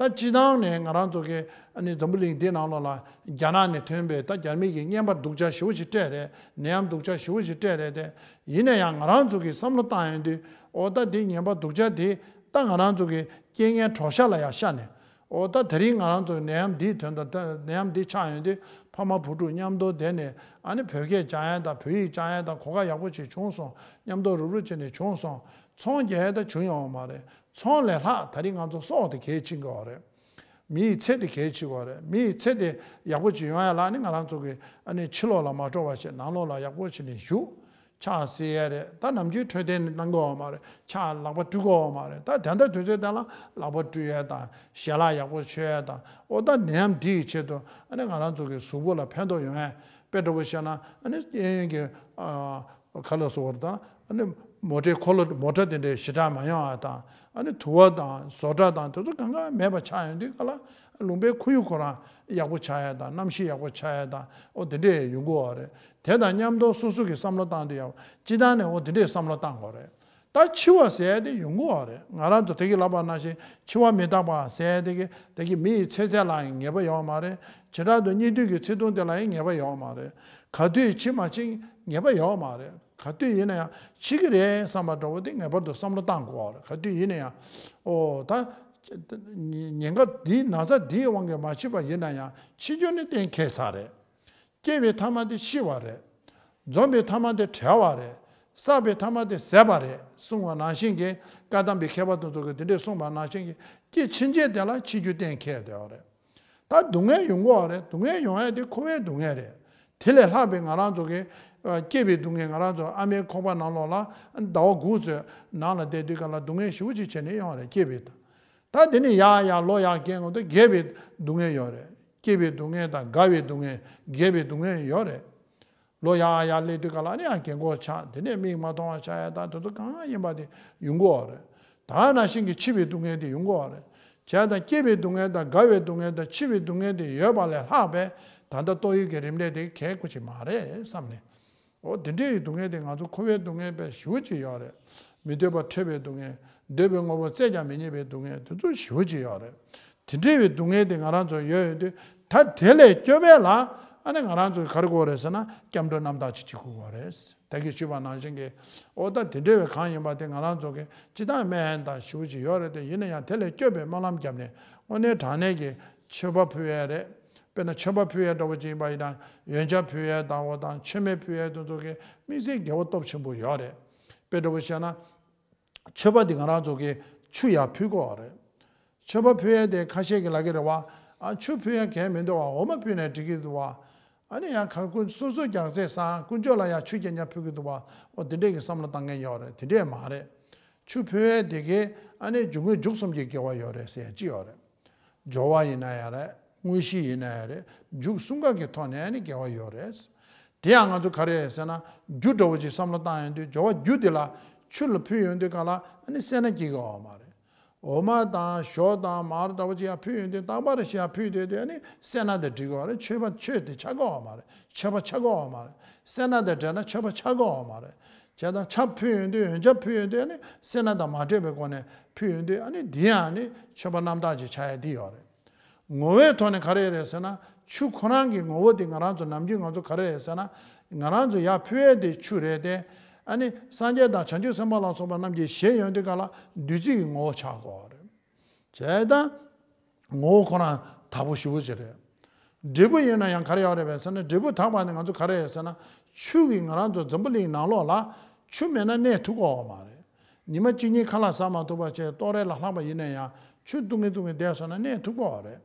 ད་སྤྱིར་བཏང་ནས་ང་རང་ཚོ་གི་ཨ་ནི་འཛམ་བུ་གླིང་འདི་ནང་ལོགས་ལ་རྒྱ་ནག་ནས་ཐོན་པའི་ད་རྒྱ་མི་གི་རྔན་པ་སྡུག་ཅག་ཞེ་པོ་ཞིག་སྤྲད་རེད། ནད་ཡམས་སྡུག་ཅག་ཞེ་པོ་ཞིག་སྤྲད་རེད་དེ། ཡིན་ན་ཡང་ང་རང་ཚོ་གི་བསམ་བློ་བཏང་ཡོང་དུས། འོ་ད་འདི་ངན་པ་སྡུག་ཅག་འདི་ད་ང་རང་ཚོ་གི་རྐྱེན་ངན་གྲོགས་ཤ་ལ་ཡང་ཤ་ནས། འོ་ད་དེ་རིང་ང་རང་ཚོ་ནད་ཡམས་འདིའི་དོན་དུ་ད་ནད་ཡམས་འདི་ཆགས་ཡོང་དུས། ཕ་མ་བུ་ཕྲུག་མཉམ་དུ་བསྡད་ནས་ཨ་ནི་བོད་སྐད་སྦྱང་ཡ་དང་བོད་ཡིག་སྦྱང་ཡ་དང་གོ་སྐབས་ཡག་པོ་ཞིག་བྱུང་སོང་། མཉམ་དུ་རུབ་རུབ་བྱས་ནས་བྱུང་སོང་། ཚོང་རྒྱག་ཡ་ད་བྱུང་ཡོང་བ་མ་རེད། ཚོང་ལས་ལྷག་ད་རིང་ང་ཚོ་སྲོག་དེ་གལ་ཆེན་གི་ཡོད་རེད། མི་ཡི་ཚེ་དེ་གལ་ཆེ་བ་རེད། མི་ཡི་ཚེ་དེ་ཡག་པོ་ཅིག་ཡོང་ཡ་ལ་ནི་ང་རང་ཚོ་གི་ཨ་ནི་ཕྱི་ལོགས་ལ་མ་འགྲོ་བ་བྱས། ནང་ལོགས་ལ་ཡག་པོ་བྱས་ནས་བཞུགས། ཕྱག་འཚལ་ཡ་རེད། ད་ནམ་རྒྱུན་འཕྲོད་བསྟེན་གནང་གི་ཡོད་མ་རེད། ཕྱག་ལག་པ་བཀྲུ་གི་ཡོད་མ་རེད། ད་དེ་འདྲ་དུས་ཚོད་དེ་ལ་ལག་པ་བཀྲུ་ཡ་དང་ཞལ་ལག་ཡག་པོ་མཆོད་ཡ་དང་། འོ་ད་ནད་ཡམས་འདི་ཡི་ཆེད་དུ་ཨ་ནི་ང་རང་ཚོ་གི་གཟུགས་པོ་ལ་ཕན་ཐོགས་ཡོང་ཡ། དཔེ་འདྲ་པོ་བཤད་ན་ཨ་ནི་གཡས་གཡོན་གྱི་ཨ། ག་ལ་སོགས་པ་དང་། ཨ་ནི་མོ་ཊའི་འཁོར་ལོ་མོ་ཊ་དེ་འདྲའི་ཞེ་དྲག་མ་ཡོང་བ་དང་། ཨ་ནི་དུ་བ་དང་བཟོ་གྲྭ་དང་དེ་ཚོ་གང་ག་མེད་པ་ཆགས་ཡོང་དུས་ག་ལ། ལུང་པའི་ཁོར་ཡུག་ཁོ་རང་ཡག་པོ་ཆགས་ཡ་དང་གནམ་གཤིས་ཡག་པོ་ཆགས་ཡ་དང་། འོ་དེ་འདྲས་ཡོང་གི་ཡོད་རེད། དེ་དང་མཉམ་དུ་སོ་སོ་གི་བསམ་བློ་བཏང་དུས་ཡང་སྤྱིར་བཏང་ནས་འོ་དེ་འདྲས་བསམ་བློ་བཏང་དགོས་རེད། ད་འཆི་བ་ཟེར་ཡ་དེ་ཡོང་གི་ཡོད་རེད། ང་རང་ཚོ་དེ་གི་ལབ་པ་ནང་བཞིན་འཆི་བ་མི་རྟག་པ་ཟེར་ཡ་དེ་གི་དེ་གི་མི་ཡི་ཚེ་ཚད་ལ་ཡང་ངེས་པ་ཡོད་མ་རེད། བྱེ་བྲག་ཏུ་གཉིད་དུས་ཀྱི་ཚེ་ཐུང་དེ་ལ་ཡང་ངེས་པ་ཡོད་མ་རེད། ག་དུས་འཆི་མ་འཆི་ངེས་པ་ཡོད་མ་རེད། ག་དུས་ཡིན་ན་ཡང་འཆི་གི་རེད་བསམ་པ་འདྲ་བོ་དེ་ངེས་པར་དུ་བསམ་བློ་བཏང་དགོས་པ་རེད། ག་དུས་ཡིན་ན་ཡང་། ཨོ་ད། ཉེན་ཁ་འདིའི་ན་ཚ་འདིའི་དབང་གིས་མ་འཆི་བ་ཡིན་ན་ཡང་འཆི་རྒྱུ་ནི་གཏན་འཁེལ་ཚར་རེད། སྐྱེས་པའི་ཐ་མ་དེ་ཤི་བ་རེད། འཛོམས་པའི་ཐ་མ་དེ་བྲལ་བ་རེད། བསགས་པའི་ཐ་མ་དེ་ཟད་པ་རེད་གསུངས་པ་ནང་བཞིན་གྱི། བཀའ་གདམས་པའི་མཁས་པ་དེ་ཚོ་གིས་དེ་འདྲས་གསུངས་པ་ནང་བཞིན་གྱི། སྐྱེ་ཕྱིན་ཆད་དེ་ལ་འཆི་རྒྱུ་གཏན་འཁེལ་བསྡད་པ་རེད། ད་སྡུག་བསྔལ་ཡོང་གི་ཡོད་རེད། སྡུག་བསྔལ་ཡོང་ཡ་དེ་འཁོར་བའི་སྡུག་བསྔལ་རེད། དེ་ལས་ལྷག་པའི་ང་རང་ཚོ་གི་ཨ་སྐྱེས་པའི་སྡུག་བསྔལ། ང་རང་ཚོ་ཨ་མའི་ཁོག་པ་ནང་ལོགས་ལ་ཟླ་བ་དགུ་ཙམ་ནང་ལ་བསྡད་དུས་སྒང་ལ་སྡུག་བསྔལ་ཞེ་པོ་ཅིག་བྱས་ནས་ཡོང་བ་རེད། སྐྱེས་པའི། ད་དེ་ནས་ཡར་ཡར་ལོ་ཡར་རྒས་འོང་དུས་རྒས་པའི་སྡུག་བསྔལ་ཡོད་རེད། སྐྱེས་པའི་སྡུག་བསྔལ་དང་རྒ་བའི་སྡུག་བསྔལ། རྒས་པའི་སྡུག་བསྔལ་ཡོད་རེད། ལོ་ཡར་ཡར་སླེབས་དུས་སྒང་ལ་ནི་ཡང་རྒན་གོག་ཆགས། དེ་ནས་མིག་མ་མཐོང་བ་ཆགས་ཡ་དང་དེ་ཚོ་གང་ཡིན་པ་དེ་ཡོང་གི་ཡོད་རེད། ད་ནང་བཞིན་གྱི་འཆི་བའི་སྡུག་བསྔལ་དེ་ཡོང་གི་ཡོད་རེད། བྱས་ཙང་སྐྱེས་པའི་སྡུག་བསྔལ་དང་རྒ་བའི་སྡུག་བསྔལ་དང་འཆི་བའི་སྡུག་བསྔལ་དེ་ཡོད་པ་ལས་ལྷག་པའི་ད་ལྟ་ཏོག་དབྱིབས་ཀྱི་རིམས་ནད་དེ་གལ་དགོས་ཀྱི་མ་རེད་བསམ་ནས། འོ་དེ་འདྲའི་སྡུག་བསྔལ་དེ་ང་ཚོ་འཁོར་བའི་སྡུག་བསྔལ་དཔེ་ཞེ་པོ་ཅིག་ཡོད་རེད། མི་འདོད་པ་འཕྲད་པའི་སྡུག་བསྔལ། འདོད་པའི་དངོས་པོ་བཙལ་ཀྱང་མི་རྙེད་པའི་སྡུག་བསྔལ་དེ་ཚོ་ཞེ་པོ་ཅིག་ཡོད་རེད། དེ་འདྲའི་བའི་སྡུག་བསྔལ་དེ་ང་རང་ཚོ་ཡོད་ཡོད་དུས། ད་དེ་ལས་སྐྱོབ་པ་ལ་ཨ་ནི་ང་རང་ཚོ་ག་རེ་དགོས་རེད་ཟེར་ན། སྐྱབས་འགྲོ་རྣམ་དག་ཅིག་བྱེད་དགོས་པ་རེད། ད་གིན་ཞུས་པ་ནང་བཞིན་གྱི། འོ་ད་དེ་འདྲའི་བའི་གང་ཡིན་པ་དེ་ང་རང་ཚོ་གི་སྤྱིར་བཏང་སྨན་དང་ཞེ་པོ་ཅིག་ཡོད་རེད་དེ། ཡིན་ན་ཡང་དེ་ལས་སྐྱོབ་པའི་སྨོན་ལམ་བརྒྱབ་ནས་དངོས་གནས་དྲང་གནས་ཀྱི་མཆོད་པ་ཕུལ་ཡས་རེད། དཔེར་ན་མཆོད་པ་ཕུལ་ཡས་འདྲ་བོ་ཅིག་ཡིན་པ་ཡིན་ན། ཡོན་ཆབ་ཕུལ་ཡས་འདྲ་བོ་དང་མཆོད་མེ་ཕུལ་ཡས་དེ་ཚོ་གི་དམིགས་བསལ་དགེ་བ་སྟོབས་ཆེན་པོ་ཡོད་རེད། དཔེ་འདྲ་བོ་བཤད་ན། མཆོད་པ་འདི་ང་རང་ཚོ་གིས་ཆུ་ཡར་ཕུལ་དགོས་པ་རེད། མཆོད་པ་ཕུལ་ཡས་དེ་ཁ་ཤས་ཀྱིས་ལབ་ཀྱི་རེད་བ། ཨ་ཆུ་ཕུལ་ཡས་གལ་མི་འདུག་བ། འོ་མ་ཕུལ་ནས་འགྲིག་གི་འདུག་བ། ཨ་ནི་ཡང་གར་སྐུ་སོ་སོ་རྒྱག་རྩེ་བཟང་དཀོན་མཆོག་ལ་ཡང་ཆུ་རྐྱང་རྐྱང་ཕུལ་གི་འདུག་བ། འོ་དེ་འདྲས་ཀྱི་བསམ་བློ་བཏང་མཁན་ཡོད་རེད། དེ་འདྲས་མ་རེད། ཆུ་ཕུལ་ཡས་དེ་གའི་ཨ་ནི་རྒྱུ་དངོས་མཇུག་གསུམ་གྱི་དགེ་བ་ཡོད་རེད་ཟེར་ཡས་ཅིག་ཡོད་རེད། སྦྱོར་བ་ཡིན་ན་ཡང་རེད། དངོས་གཞི་ཡིན་ན་ཡང་རེད། མཇུག་གསུམ་ཀ་གི་ཐོག་ནས་ཨ་ནི་དགེ་བ་ཡོད་རེད། དེ་ཡང་ང་ཚོ་ག་རེ་ཟེར་ན། རྒྱུ་འདྲ་བོ་ཅིག་བསམ་བློ་བཏང་ཡོང་དུས། སྦྱོར་བ་རྒྱུ་དེ་ལ་ཆུ་ལ་ཕུལ་ཡོང་དུས་སྒང་ལ་ཨ་ནི་སེར་སྣ་སྐྱེ་གི་ཡོད་མ་རེད། འོ་མ་དང་ཞོ་དང་མར་འདྲ་བོ་ཅིག་ཡར་ཕུལ་ཡོང་དུས། རྟག་པར་ཞིག་ཡར་ཕུལ་དུས་དེ་ཨ་ནི་སེར་སྣ་དང་འགྲིག་གི་ཡོད་རེད། མཆོད་པ་མཆོད་དེ་ཆགས་ཀྱི་ཡོད་མ་རེད། མཆོད་པ་ཆགས་ཀྱི་ཡོད་མ་རེད། སེར་སྣ་དང་བྲལ་ན་མཆོད་པ་ཆགས་ཀྱི་ཡོད་མ་རེད། བྱས་ཙང་ཆབ་ཕུལ་ཡོང་དུས། ཡོན་ཆབ་ཕུལ་ཡོང་དུས་ཨ་ནི་སེར་སྣ་དང་མ་འདྲེས་པའི་སྒོ་ནས་ཕུལ་ཡོང་དུས། ཨ་ནི་འདི་ཡང་ཨ་ནི་མཆོད་པ་རྣམ་དག་ཅིག་ཆགས་ཡ་འདི་ཡོད་རེད། ངོ་བོའི་ཐོག་ནས་ག་རེ་རེད་ཟེར་ན། ཆུ་ཁོ་རང་གི་ངོ་བོ་དེ་ང་རང་ཚོ་ནམ་རྒྱུན་ང་ཚོ་ག་རེ་རེད་ཟེར་ན། ང་རང་ཚོ་ཡར་ཕུལ་ཡས་དེ་ཆུ་རེད་དེ། ཨ་ནི་སངས་རྒྱས་དང་བྱང་ཆུབ་སེམས་དཔའ་ལ་སོགས་པ་རྣམས་ཀྱིས་བཞེས་ཡོང་དུས་སྒང་ལ་བདུད་རྩི་གི་ངོ་བོ་ཆགས་དགོས་པ་རེད། བྱས་ཙང་ངོ་བོ་ཁོ་རང་དག་པོ་ཞེ་པོ་ཅིག་རེད། འབྲས་བུ་ཡིན་ན་ཡང་ག་རེ་ཡོད་རེད་པས་ཟེར་ན། འབྲས་བུ་དག་པ་ནི་ང་ཚོ་ག་རེ་རེད་ཟེར་ན། ཆུ་གིས་ང་རང་ཚོ་འཛམ་བུ་གླིང་ནང་ལོགས་ལ་ཆུ་མེད་ན་གནས་ཐུབ་ཀྱི་ཡོད་མ་རེད། ཉི་མ་གཅིག་གཉིས་ཁ་ལག་ཟ་མ་ཐུབ་པ་བྱས། ཏོག་རེ་ལ་ལྷག་པ་ཡིན་ན་ཡང་ཆུ་བཏུང་གིན་བཏུང་གིན་བསྡད་སོང་ན་གནས་ཐུབ་ཀྱི་ཡོད་རེད།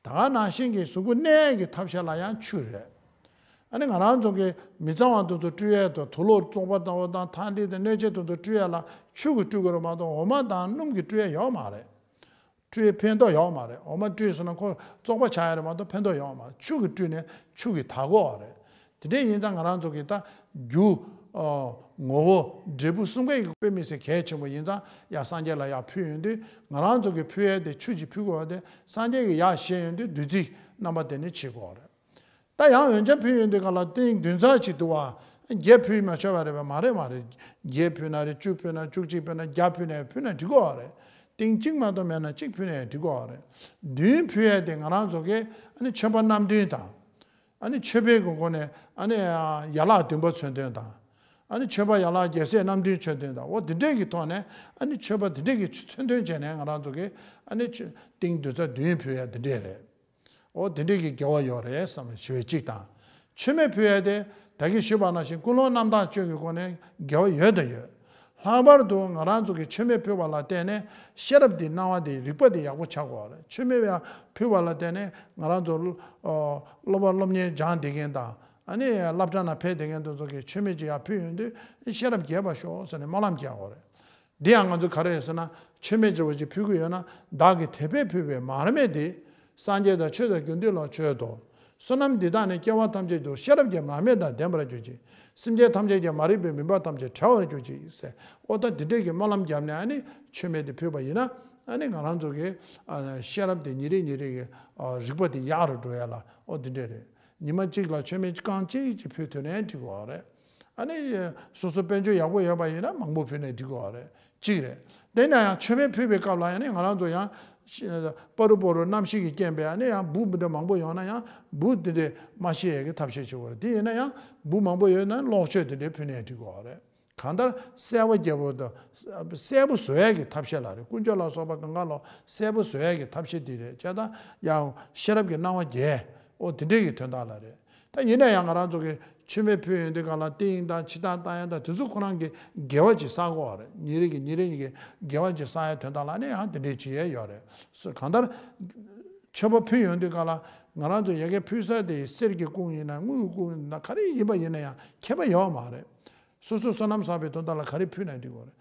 ད་ག་ནང་བཞིན་གྱི་གཟུགས་པོ་གནས་ཀྱི་ཐབས་ཤེས་ལ་ཡང་ཆུ་རེད། ཨ་ནི་ང་རང་ཚོ་གི་མི་གཙང་བ་དེ་ཚོ་བཀྲུ་ཡས་དང་། དུག་ལོག་བཙོག་པ་དང་། འོ་དང་ཐང་ལྷེ་དང་སྣོད་ཆས་དེ་ཚོ་བཀྲུ་ཡས་ལ་ཆུ་གིས་བཀྲུ་དགོས་རེད་མ་གཏོགས། འོ་མ་དང་སྣུམ་གྱིས་བཀྲུ་ཡས་ཡོད་མ་རེད། བཀྲུ་ཡས་ཕན་ཐོགས་ཡོད་མ་རེད། འོ་མ་བཀྲུས་སོང་ན་ཁོ་བཙོག་པ་ཆགས་ཡ་རེད་མ་གཏོགས་ཕན་ཐོགས་ཡོད་མ་རེད། ཆུ་གིས་བཀྲུས་ནས་ཆུ་གིས་དག་གོ་རེད། དེ་འདྲ་ཡིན་ཙང་ང་རང་ཚོ་གི་ད་རྒྱུ། ཨ། ངོ་བོ། འབྲས་བུ་གསུམ་ཀའི་དཔེ་མི་སྲིད་གལ་ཆེན་པོ་ཡིན་ཙང་། ཡར་སངས་རྒྱས་ལ་ཡར་ཕུལ་ཡོང་དུས། ང་རང་ཚོ་གི་ཕུལ་ཡས་དེ་ཆུ་ཅིག་ཕུལ་དགོས་པ་དེ། སངས་རྒྱས་ཀྱིས་ཡར་བཞེས་ཡོང་དུས་བདུད་རྩི་རྣམ་པ་དེ་ནི་བྱེད་དགོས་རེད། ད་ཡང་ཡོན་ཆབ་ཕུལ་ཡོང་དུས་སྒང་ལ་ཏིང་བདུན་ཚར་ཅིག་འདུག་བ། བརྒྱད་ཕུལ་མ་ཆོག་པ་རེད་པས། མ་རེད། མ་རེད། བརྒྱད་ཕུལ་ན་རེད། བཅུ་ཕུལ་ན། བཅུ་གཅིག་ཕུལ་ན། བརྒྱ་ཕུལ་ན་ཕུལ་ན་འགྲིག་གོ་རེད། ཏིང་གཅིག་མ་གཏོགས་མེད་ན་གཅིག་ཕུལ་ནས་འགྲིག་གོ་རེད། བདུན་ཕུལ་ཡས་དེ་ང་རང་ཚོ་གི་ཨ་ནི་མཆོད་པ་རྣམ་བདུན་དང་། ཨ་ནི་མཆོད་པའི་གི་སྒོ་ནས་ཨ་ནི་ཡན་ལག་བདུན་པ་མཚོན་དོན་དང་། ཨ་ནི་མཆོད་པ་ཡན་ལག་བརྒྱད་ཟེར་རྣམ་བདུན་མཚོན་དོན་དང་། འོ་དེ་འདྲས་ཀྱི་ཐོག་ནས་ཨ་ནི་མཆོད་པ་དེ་འདྲས་ཀྱི་མཚོན་དོན་བྱས་ནས་ང་རང་ཚོ་གི་ཨ་ནི་ཏིང་བདུན་ཚར་བདུན་ཕུལ་ཡས་དེ་འདྲས་རེད། འོ་དེ་འདྲས་ཀྱི་དགེ་བ་ཡོད་རེད་བསམ་ཞུ་བའི་གཅིག་དང་། མཆོད་མེ་ཕུལ་ཡས་དེ་ད་གིན་ཞུས་པ་ནང་བཞིན་ཀུན་སློང་རྣམ་དག་བཅུ་གི་སྒོ་ནས་དགེ་བ་ཡོད་དང་ཡོད། ལྷག་པར་དུ་ང་རང་ཚོ་གི་མཆོད་མེ་ཕུལ་བ་ལ་བརྟེན་ནས་ཤེས་རབ་དེ་སྣང་བ་དེ་རིག་པ་དེ་ཡག་པོ་ཆགས་དགོས་པ་རེད། མཆོད་མེ་ཡང་ཕུལ་བ་ལ་བརྟེན་ནས་ང་རང་ཚོ་སློབ་པ་སློབ་གཉེར་སྦྱངས་བསྡད་མཁན་དང་ཨ་ནི་སློབ་གྲྭ་ནང་ཕེབས་བསྡད་མཁན་དེ་ཚོ་གི་མཆོད་མེ་ཅིག་ཡར་ཕུལ་ཡོང་དུས་ཤེས་རབ་རྒྱས་པ་ཤོག་ཟེར་ནས་སྨོན་ལམ་རྒྱག་དགོས་རེད། འདི་ཡང་ང་ཚོ་ག་རེ་རེད་ཟེར་ན། མཆོད་མེ་འདྲ་བོ་ཅིག་ཕུལ་གྱི་ཡོད་ན་བདག་གིས་དེ་སྦས་ཕུལ་བའི་མར་མེ་དེ། སངས་རྒྱས་དང་ཆོས་དང་དགེ་འདུན་ལ་མཆོད་དོ། བསོད་ནམས་འདི་དག་ནི་སྐྱེ་བ་ཐམས་ཅད་དུ་ཤེས་རབ་ཀྱི་མར་མེ་དང་ལྡན་པར་གྱུར་ཅིག། སེམས་ཅན་ཐམས་ཅད་ཀྱི་མ་རིག་པའི་མུན་པ་ཐམས་ཅད་བྲལ་བར་གྱུར་ཅིག་ཟེར། ཨོ་ད་འདི་འདྲས་ཀྱི་སྨོན་ལམ་བརྒྱབ་ནས་ཨ་ནི་མཆོད་མེ་དེ་ཕུལ་བ་ཡིན་ན་ཨ་ནི་ང་རང་ཚོ་གི་ཤེས་རབ་དེ་ཉིན་རེ་ཉིན་རེ་གི་རིག་པ་དེ་ཡག་རུ་འགྲོ་ཡ་ལ་ཨོ་འདི་འདྲས་རེད། ཉི་མ་གཅིག་ལ་མཆོད་མེ་རྐང་གཅིག་ཅིག་ཕུལ་ཐུབ་ནའི་འགྲིག་གི་རེད། ཨ་ནི་སོ་སོ་དཔལ་འབྱོར་ཡག་པོ་ཡོད་པ་ཡིན་ན་མང་པོ་ཕུལ་ནའི་འགྲིག་གི་རེད། གཅིག་རེད། དེ་ན་ཡང་མཆོད་མེ་ཕུལ་བའི་སྐབས་ལ་ཡང་ནི་ང་རང་ཚོ་ཡང་པ་རུ་པོ་རུ་གནམ་གཤིས་ཀྱི་རྐྱེན་པས་ཨ་ནི་ཡང་འབུ་མི་འདྲ་མང་པོ་ཡོང་ན་ཡང་འབུ་དེ་འདྲས་མ་ཤི་ཡས་ཀྱི་ཐབས་ཤེས་བྱེད་དགོས་རེད། དེ་ཡིན་ན་ཡང་འབུ་མང་པོ་ཡོད་ན་གློག་མཆོད་དེ་འདྲས་ཕུལ་ནའི་འགྲིག་གི་རེད། གང་ལྟར་གསལ་པོ་རྒྱལ་པོ་དང་གསལ་པོ་བཟོ་ཡས་ཀྱི་ཐབས་ཤེས་ལ་རེད། དཀོན་མཆོག་ལ་སོགས་པ་གང་ག་ལ་གསལ་པོ་བཟོ་ཡས་ཀྱི་ཐབས་ཤེས་དེ་རེད། བྱས་ཙང་ཡང་ཤེས་རབ་ཀྱི་སྣང་བ་རྒྱས། ཨོ་དེ་འདྲས་ཀྱི་དོན་དག་ལ་རེད། ད་ཡིན་ན་ཡང་ང་རང་ཚོ་གི་མཆོད་མེ་ཕུལ་ཡོང་དུས་ག་ལ་ཏིང་དང་འཆི་བདག་ལྟ་ཡ་དང་དེ་ཚོ་ཁོ་རང་གི་དགེ་བ་ཅིག་བསགས་དགོས་པ་རེད། ཉིན་རེ་གི་ཉིན་རེ་གི་དགེ་བ་ཅིག་བསགས་ཡ་དོན་དག་ལ་ནི་ཡང་དེ་འདྲས་ཅིག་ཡས་ཡོད་རེད། སོ་གང་ལྟར་མཆོད་པ་ཕུལ་ཡོང་དུས་ག་ལ་ང་རང་ཚོ་ཡ་གི་ཕུལ་ས་དེ་གསེར་གྱི་ཀོང་ཡིན་ན་དངུལ་གྱི་ཀོང་ཡིན་ན་ག་རེ་ཡིན་པ་ཡིན་ན་ཡང་ཁྱད་པར་ཡོད་མ་རེད། སོ་སོ་བསོད་ནམས་བསགས་པའི་དོན་དག་ལ་ག་རེ་ཕུལ་ན་འགྲིག་གི་རེད།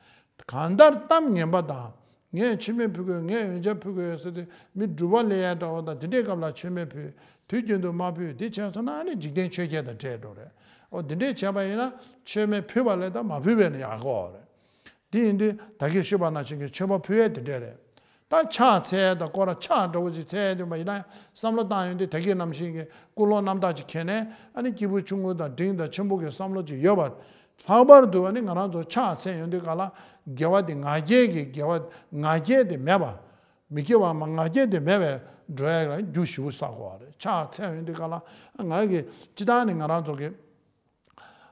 གང་ལྟར་གཏམ་ངན་པ་དང་། ངས་མཆོད་མེ་ཕུལ་དགོས། ངས་འོན་ཆ་ཕུལ་དགོས་ཟེར་ཏེ་མི་སྒྲུབ་པ་ལས་ཡ་འདྲ་བོ་དང་དེ་འདྲའི་སྐབས་ལ་མཆོད་མེ་ཕུལ། དུས་རྒྱུན་དུ་མ་ཕུལ་དེ་བྱས་སོང་ན་ཨ་ནི་འཇིག་རྟེན་ཆོས་བརྒྱད་དང་བྲལ་འགྲོ་རེད། ཨོ་འདི་འདྲས་བྱས་པ་ཡིན་ན་མཆོད་མེ་ཕུལ་བ་ལས་ད་མ་ཕུལ་བས་ན་ཡག་གོ་རེད། དེ་ཡིན་དུས་ད་གིན་ཞུས་པ་ནང་བཞིན་གྱི་མཆོད་པ་ཕུལ་ཡས་དེ་འདྲས་རེད། ད་ཕྱག་འཚལ་ཡས་དང་སྐོར་ར་ཕྱག་འདྲ་བོ་ཞིག་འཚལ་ཡས་དུས་མ་ཡིན་ན་བསམ་བློ་བཏང་ཡོང་དུས་ད་གིན་ནམ་ཞིག་གི་ཀུན་སློང་རྣམ་དག་ཅིག་ཁྱེར་ནས་ཨ་ནི་སྐྱེས་བུ་ཆུང་ངུ་དང་འབྲིང་དང་ཆེན་པོ་གི་བསམ་བློ་ཅིག་ཡོད་པ། ལྷག་པར་དུ་ཨ་ནི་ང་རང་ཚོ་ཕྱག་འཚལ་ཡོང་དུས་ག་ལ་དགེ་བ་དེ་ང་རྒྱལ་གྱི་དགེ་བ་ང་རྒྱལ་དེ་མེད་པ། མི་དགེ་བ་མ་ང་རྒྱལ་དེ་མེད་པའི་འགྲོ་ཡ་ལ་རྒྱུ་ཞེ་པོ་བསགས་དགོས་པ་རེད། ཕྱག་འཚལ་ཡོང་དུས་ག་ལ་ང་གི་སྤྱི་བཏང་ནས་ང་རང་ཚོ་གི་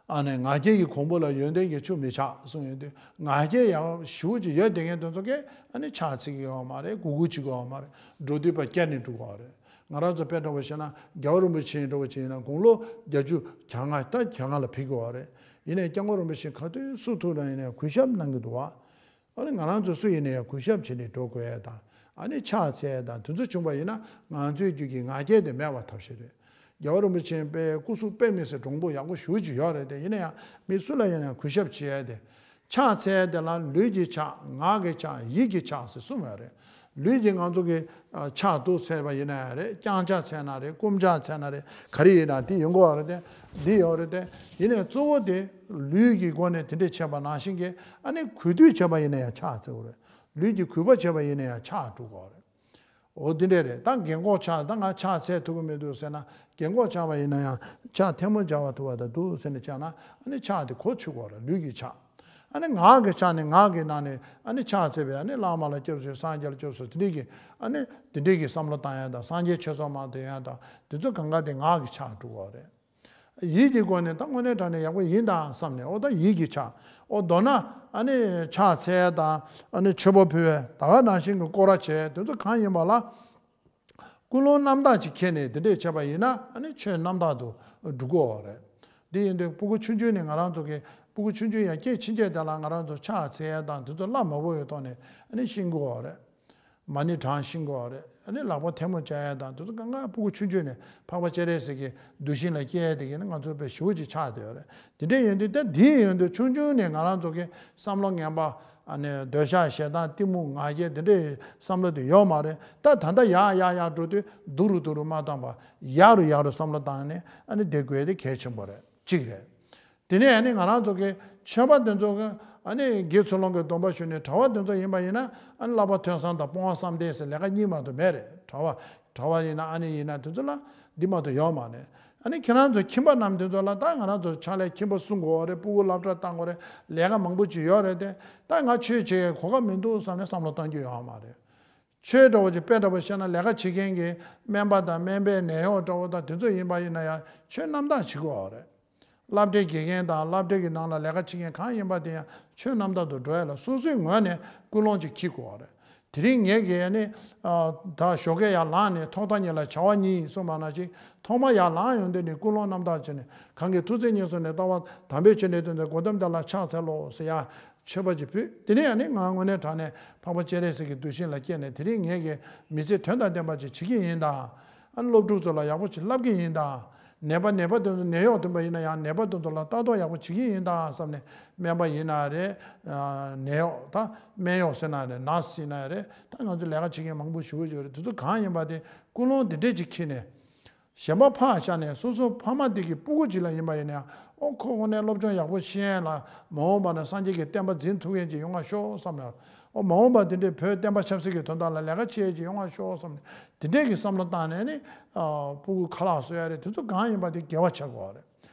ཨ་ནི་ང་རྒྱལ་གྱི་གོང་བུ་ལ་ཡོན་ཏན་གྱི་ཆུ་མི་ཆགས་གསུངས་ཡོང་དུས་ང་རྒྱལ་ཡག་ཞེ་པོ་ཅིག་ཡོད་བསྡད་མཁན་དེ་ཚོ་གིས་ཨ་ནི་ཕྱག་འཚལ་གྱི་ཡོད་མ་རེད། གུས་བཀུར་བྱེད་ཀྱི་ཡོད་མ་རེད། འགྲོ་དུས་ཕར་བསྐྱར་ནས་འགྲོ་དགོས་པ་རེད། ང་རང་ཚོ་དཔེ་འདྲ་བོ་བཤད་ན་རྒྱལ་བ་རིན་པོ་ཆེ་འདྲ་བོ་ཅིག་ཡིན་ན་དགུང་ལོ་བརྒྱད་ཅུ་གྱ་ལྔ་ད་གྱ་ལྔ་ལ་ཕེབས་ཀྱི་ཡོད་རེད། ཡིན་ནའི་སྐྱབས་མགོན་རིན་པོ་ཆེ་ག་དུས་སུ་ཐུག་ན་ཡིན་ནའི་གུས་ཞབས་གནང་གི་འདུག་བ། ཨ་ནི་ང་རང་ཚོ་སུ་ཡིན་ན་ཡང་གུས་ཞབས་བྱས་ནས་འགྲོ་དགོས་ཡས་དང་། ཨ་ནི་ཕྱག་འཚལ་ཡས་དང་དེ་ཚོ་བྱུང་བ་ཡིན་ན་ང་ཚོའི་རྒྱུད་ཀྱི་ང་རྒྱལ་དེ་མེད་པ་ཐབས་ཤེས་རེད། རྒྱལ་བ་རིན་པོ་ཆེ་དཔེ་སྐུ་གཟུགས་དཔེ་མི་སྲིད་འདྲོང་པོ་ཡག་པོ་ཞེ་པོ་ཅིག་ཡོད་རེད་དེ། ཡིན་ན་ཡང་མི་སུ་ལ་ཡིན་ན་ཡང་གུས་ཞབས་བྱེད་ཡས་དེ། ཕྱག་འཚལ་ཡས་དེ་ལ་ལུས་ཀྱི་ཕྱག་ངག་གི་ཕྱག་ཡིད་ཀྱི་ཕྱག་ཟེར་གསུམ་ཡོད་རེད། ལུས་ཀྱི་ང་ཚོ་གི་ཕྱག་ཏུ་འཚལ་བ་ཡིན་ན་ཡང་རེད། བརྐྱང་ཕྱག་འཚལ་ན་རེད། བསྐུམ་ཕྱག་འཚལ་ན་རེད། ག་རེ་ཡིན་ན་དེ་ཡོང་གི་ཡོད་རེད་དེ། འདི་ཡོད་རེད་དེ། ཡིན་ནའི་གཙོ་བོ་དེ་ལུས་ཀྱི་སྒོ་ནས་དེ་འདྲས་བྱས་པ་ནང་བཞིན་གྱི་ཨ་ནི་གུས་འདུད་བྱས་པ་ཡིན་ན་ཡང་ཕྱག་འཚལ་དགོས་རེད། ལུས་ཀྱི་གུས་པ་བྱས་པ་ཡིན་ན་ཡང་ཕྱག་འགྲུབ་དགོས་རེད། འོ་འདི་འདྲས་རེད། ད་རྒན་གོག་ཆགས། ད་ང་ཕྱག་འཚལ་ཐུབ་ཀྱི་མི་འདུག་ཟེར་ན། རྒན་གོག་ཆགས་པ་ཡིན་ན་ཡང་ཕྱག་ཐལ་མོ་སྦྱར་བ་ཐུབ་པ་དང་འདུག་ཟེར་ནས་བྱས་ན་ཨ་ནི་ཕྱག་དེ་གོ་ཆོད་དགོས་རེད། ལུས་ཀྱི་ཕྱག་ཨ་ནི་ངག་གི་ཕྱག་ནི་ངག་གི་ནང་ནས་ཨ་ནི་ཕྱག་འཚལ་བའི་ཨ་ནི་བླ་མ་ལ་སྐྱབས་སུ་སངས་རྒྱས་ལ་སྐྱབས་སུ་དེ་འདྲས་ཀྱི་ཨ་ནི་དེ་འདྲས་ཀྱི་བསམ་བློ་བཏང་ཡ་དང་། སངས་རྒྱས་ཆོས་ཚོགས་མ་འདོན་ཡ་དང་། དེ་ཚོ་གང་ག་དེ་ངག་གི་ཕྱག་འགྲུབ་དགོས་རེད། ཡིད་ཀྱི་སྒོ་ནས་ད་དངོས་གནས་དྲང་གནས་ཡག་པོ་ཡིན་དང་བསམ་ནས། འོ་ད་ཡིད་ཀྱི་ཕྱག་འོ་མདོར་ན་ཨ་ནི་ཕྱག་འཚལ་དང་ཨ་ནི་མཆོད་པ་ཕུལ་བའི་ད་ག་ནང་བཞིན་གྱི་སྐོར་ར་བྱས། དེ་ཚོ་གང་ཡིན་པ་ལ་ཀུན་སློང་རྣམ་དག་ཅིག་འཁྱེར་ནས་དེ་འདྲས་བྱས་པ་ཡིན་ན་ཨ་ནི་ཆོས་རྣམ་དག་ཏུ་འགྲོ་གི་ཡོད་རེད། འདི་ཡིན་དུས་སྤུ་གུ་ཆུང་ཆུང་ནས་ང་རང་ཚོ་གི་སྤུ་གུ་ཆུང་ཆུང་ཡར་སྐྱེས་ཕྱིན་ཆད་དེ་ལ་ང་རང་ཚོ་ཕྱག་འཚལ་ཡ་དང་དེ་ཚོ་བླ་མ་བོ་ཡི་ཐོག་ནས་ཨ་ནི་ཤེས་དགོས་པ་རེད། མ་ཎི་བགྲང་ཤེས་དགོས་པ་རེད། ཨ་ནི་ལག་པ་ཐལ་མོ་སྦྱར་ཡ་དང་དེ་ཚོ་གང་ག་སྤུ་གུ་ཆུང་ཆུང་ནས་འཕགས་པ་སྤྱན་རས་གཟིགས་ཀྱི་གདུལ་ཞིང་ལ་སྐྱེལ་ཡ་དེ་གིས་ནི་ང་ཚོ་དཔེ་ཞེ་པོ་ཅིག་ཆགས་བསྡད་ཡོད་རེད། དེ་འདྲ་ཡིན་དུས་ད་འདི་ཡིན་དུས་ཆུང་ཆུང་ནས་ང་རང་ཚོ་གི་བསམ་བློ་ངན་པ་ཨ་ནི་འདོད་ཆགས་ཞེ་སྡང་གཏི་མུག་ང་རྒྱལ་དེ་འདྲའི་བསམ་བློ་དེ་ཡོད་མ་རེད། ད་ད་ལྟ་ཡག་ཡག་ཡག་འགྲོ་དུས་སྡུག་རུ་སྡུག་རུ་མ་བཏང་བར་ཡག་རུ་ཡག་རུ་བསམ་བློ་བཏང་ནས་ཨ་ནི་བསྡད་དགོས་ཡ་དེ་གལ་ཆེན་པོ་རེད། གཅིག་རེད། དེ་ནས་ཨ་ནི་ང་རང་ཚོ་གི་ཆོས་པ་དེ་ཚོ་གི་ཨ་ནི་དགེ་ཚུལ་སློང་གི་སྡོམ་པ་ཞུ་ནས་གྲྭ་པ་དེ་ཚོ་ཡིན་པ་ཡིན་ན་ཨ་ནི་བསླབ་པ་ཐོས་བསམ་དང་སྤོང་བ་བསམ་གཏན་ཟེར་ལས་ཀ་གཉིས་མ་གཏོགས་མེད་རེད། གྲྭ་པ་གྲྭ་པ་ཡིན་ན་ཨ་ནི་ཡིན་ན་དེ་ཚོ་ལ་འདི་མ་གཏོགས་ཡོད་མ་རེད། ཨ་ནི་ཁྱེད་རང་ཚོ་ཁྱིམ་པ་རྣམས་དེ་ཚོ་ལ་ད་ང་རང་ཚོ་ཕྱག་ལས་ཁྱིམ་པ་སྲུང་དགོས་རེད། སྤུ་གུ་སློབ་གྲྭ་བཏང་དགོས་རེད། ལས་ཀ་མང་པོ་ཅིག་ཡོད་རེད་དེ། ད་ང་ཆོས་བྱེད་ཡའི་གོ་སྐབས་མི་འདུག་བསམ་ནས་བསམ་བློ་གཏོང་རྒྱུ་ཡོད་མ་རེད། ཆོས་འདྲ་བོ་ཅིག་དཔེ་འདྲ་བོ་བཤད་ན། ལས་ཀ་བྱེད་མཁན་གྱི་སྨན་པ་དང་སྨན་པའི་ནད་གཡོག་འདྲ་བོ་དང་དེ་ཚོ་ཡིན་པ་ཡིན་ན་ཡང་ཆོས་རྣམ་དག་བྱེད་དགོས་རེད། སློབ་གྲྭའི་དགེ་རྒན་དང་སློབ་གྲྭ་གི་ནང་ལ་ལས་ཀ་བྱེད་མཁན་གང་ཡིན་པ་དེ་ཡང་ཆོས་རྣམ་དག་ཏུ་འགྲོ་ཡ་ལ་སོ་སོའི་ངོས་ནས་ཀུན་སློང་ཅིག་འཁྱེར་དགོས་པ་རེད། དེ་རིང་ངས་ཀྱིས་ནི་ད་ཞོགས་ཀས་ཡར་ལངས་ནས་ཐོག་མཐའ་གཉིས་ལ་བྱ་བ་གཉིས་གསུངས་པ་ནང་བཞིན། ཐོག་མ་ཡར་ལངས་ཡོང་དུས་ནི་ཀུན་སློང་རྣམ་དག་བྱས་ནས། གང་གིས་ཐུགས་བརྩེ་ཉེར་བཟུང་ནས། ལྟ་བ་དམ་པའི་ཆོས་ནི་སྟོན་ཏེ། གོ་ཏམ་དེ་ལ་ཕྱག་འཚལ་ལོ་ཟེར་ཡ། མཆོད་པ་ཅིག་ཕུལ། དེ་ནས་ཡང་ནི་ང་དངོས་གནས་དྲང་གནས་འཕགས་པ་སྤྱན་རས་གཟིགས་ཀྱི་གདུལ་ཞིང་ལ་སྐྱེས་ནས། དེ་རིང་ངས་ཀྱིས་མི་ཚེ་དོན་དང་ལྡན་པ་ཅིག་བྱེད་ཀྱི་ཡིན་ད། ཨ་ནི་སློབ་ཕྲུག་ཚོ་ལ་ཡག་པོ་ཅིག་བསླབ་ཀྱི་ཡིན་ད། ནད་པ་ནད་པ་དེ་ཚོ། ནད་གཡོག་དེ་འདྲ་ཡིན་ན་ཡང་ནད་པ་དེ་ཚོ་ལ་ལྟ་རྟོག་ཡག་པོ་བྱེད་ཀྱི་ཡིན་ད་བསམ་ནས། སྨན་པ་ཡིན་ན་རེད། ནད་གཡོག་ད་སྨན་གཡོག་ཟེར་ན་རེད། ནར་སི་ཡིན་ན་རེད། ད་ང་ཚོ་ལས་ཀ་བྱེད་མཁན་མང་པོ་ཞེ་པོ་ཅིག་ཡོད་རེད། དེ་ཚོ་གང་ཡིན་པ་དེ་ཀུན་སློང་དེ་འདྲས་ཅིག་འཁྱེར་ནས། གཞན་པ་ཕར་བཞག་ནས་སོ་སོ་ཕ་མ་དེ་གི་སྤུ་གུ་ཅིག་ལ་ཡིན་པ་ཡིན་ན་ཡང་། ཨོ་ཁོ་དངོས་གནས་སློབ་སྦྱོང་ཡག་པོ་ཤེས་ཡས་ལ། མ་འོངས་པ་ན་སངས་རྒྱས་ཀྱི་བསྟན་པ་འཛིན་ཐུབ་མཁན་ཅིག་ཡོང་བ་ཤོག་བསམ་ལ། ཨོ་མ་འོངས་པ་དེ་འདྲའི་བོད་བསྟན་པ་ཆབ་སྲིད་ཀྱི་དོན་དག་ལ་ལས་ཀ་བྱེད་ཡས་ཅིག་ཡོང་བ་ཤོག་བསམ་ནས། དེ་འདྲས་ཀྱི་བསམ་བློ་བཏང་ནས་ནི། ཨ་སྤུ་གུ་ཁ་ལག་བཟོ་ཡ་རེད། དེ་ཚོ་གང་ཡིན་པ་དེ་དགེ་བ་བྱ་དགོས་པ་རེད།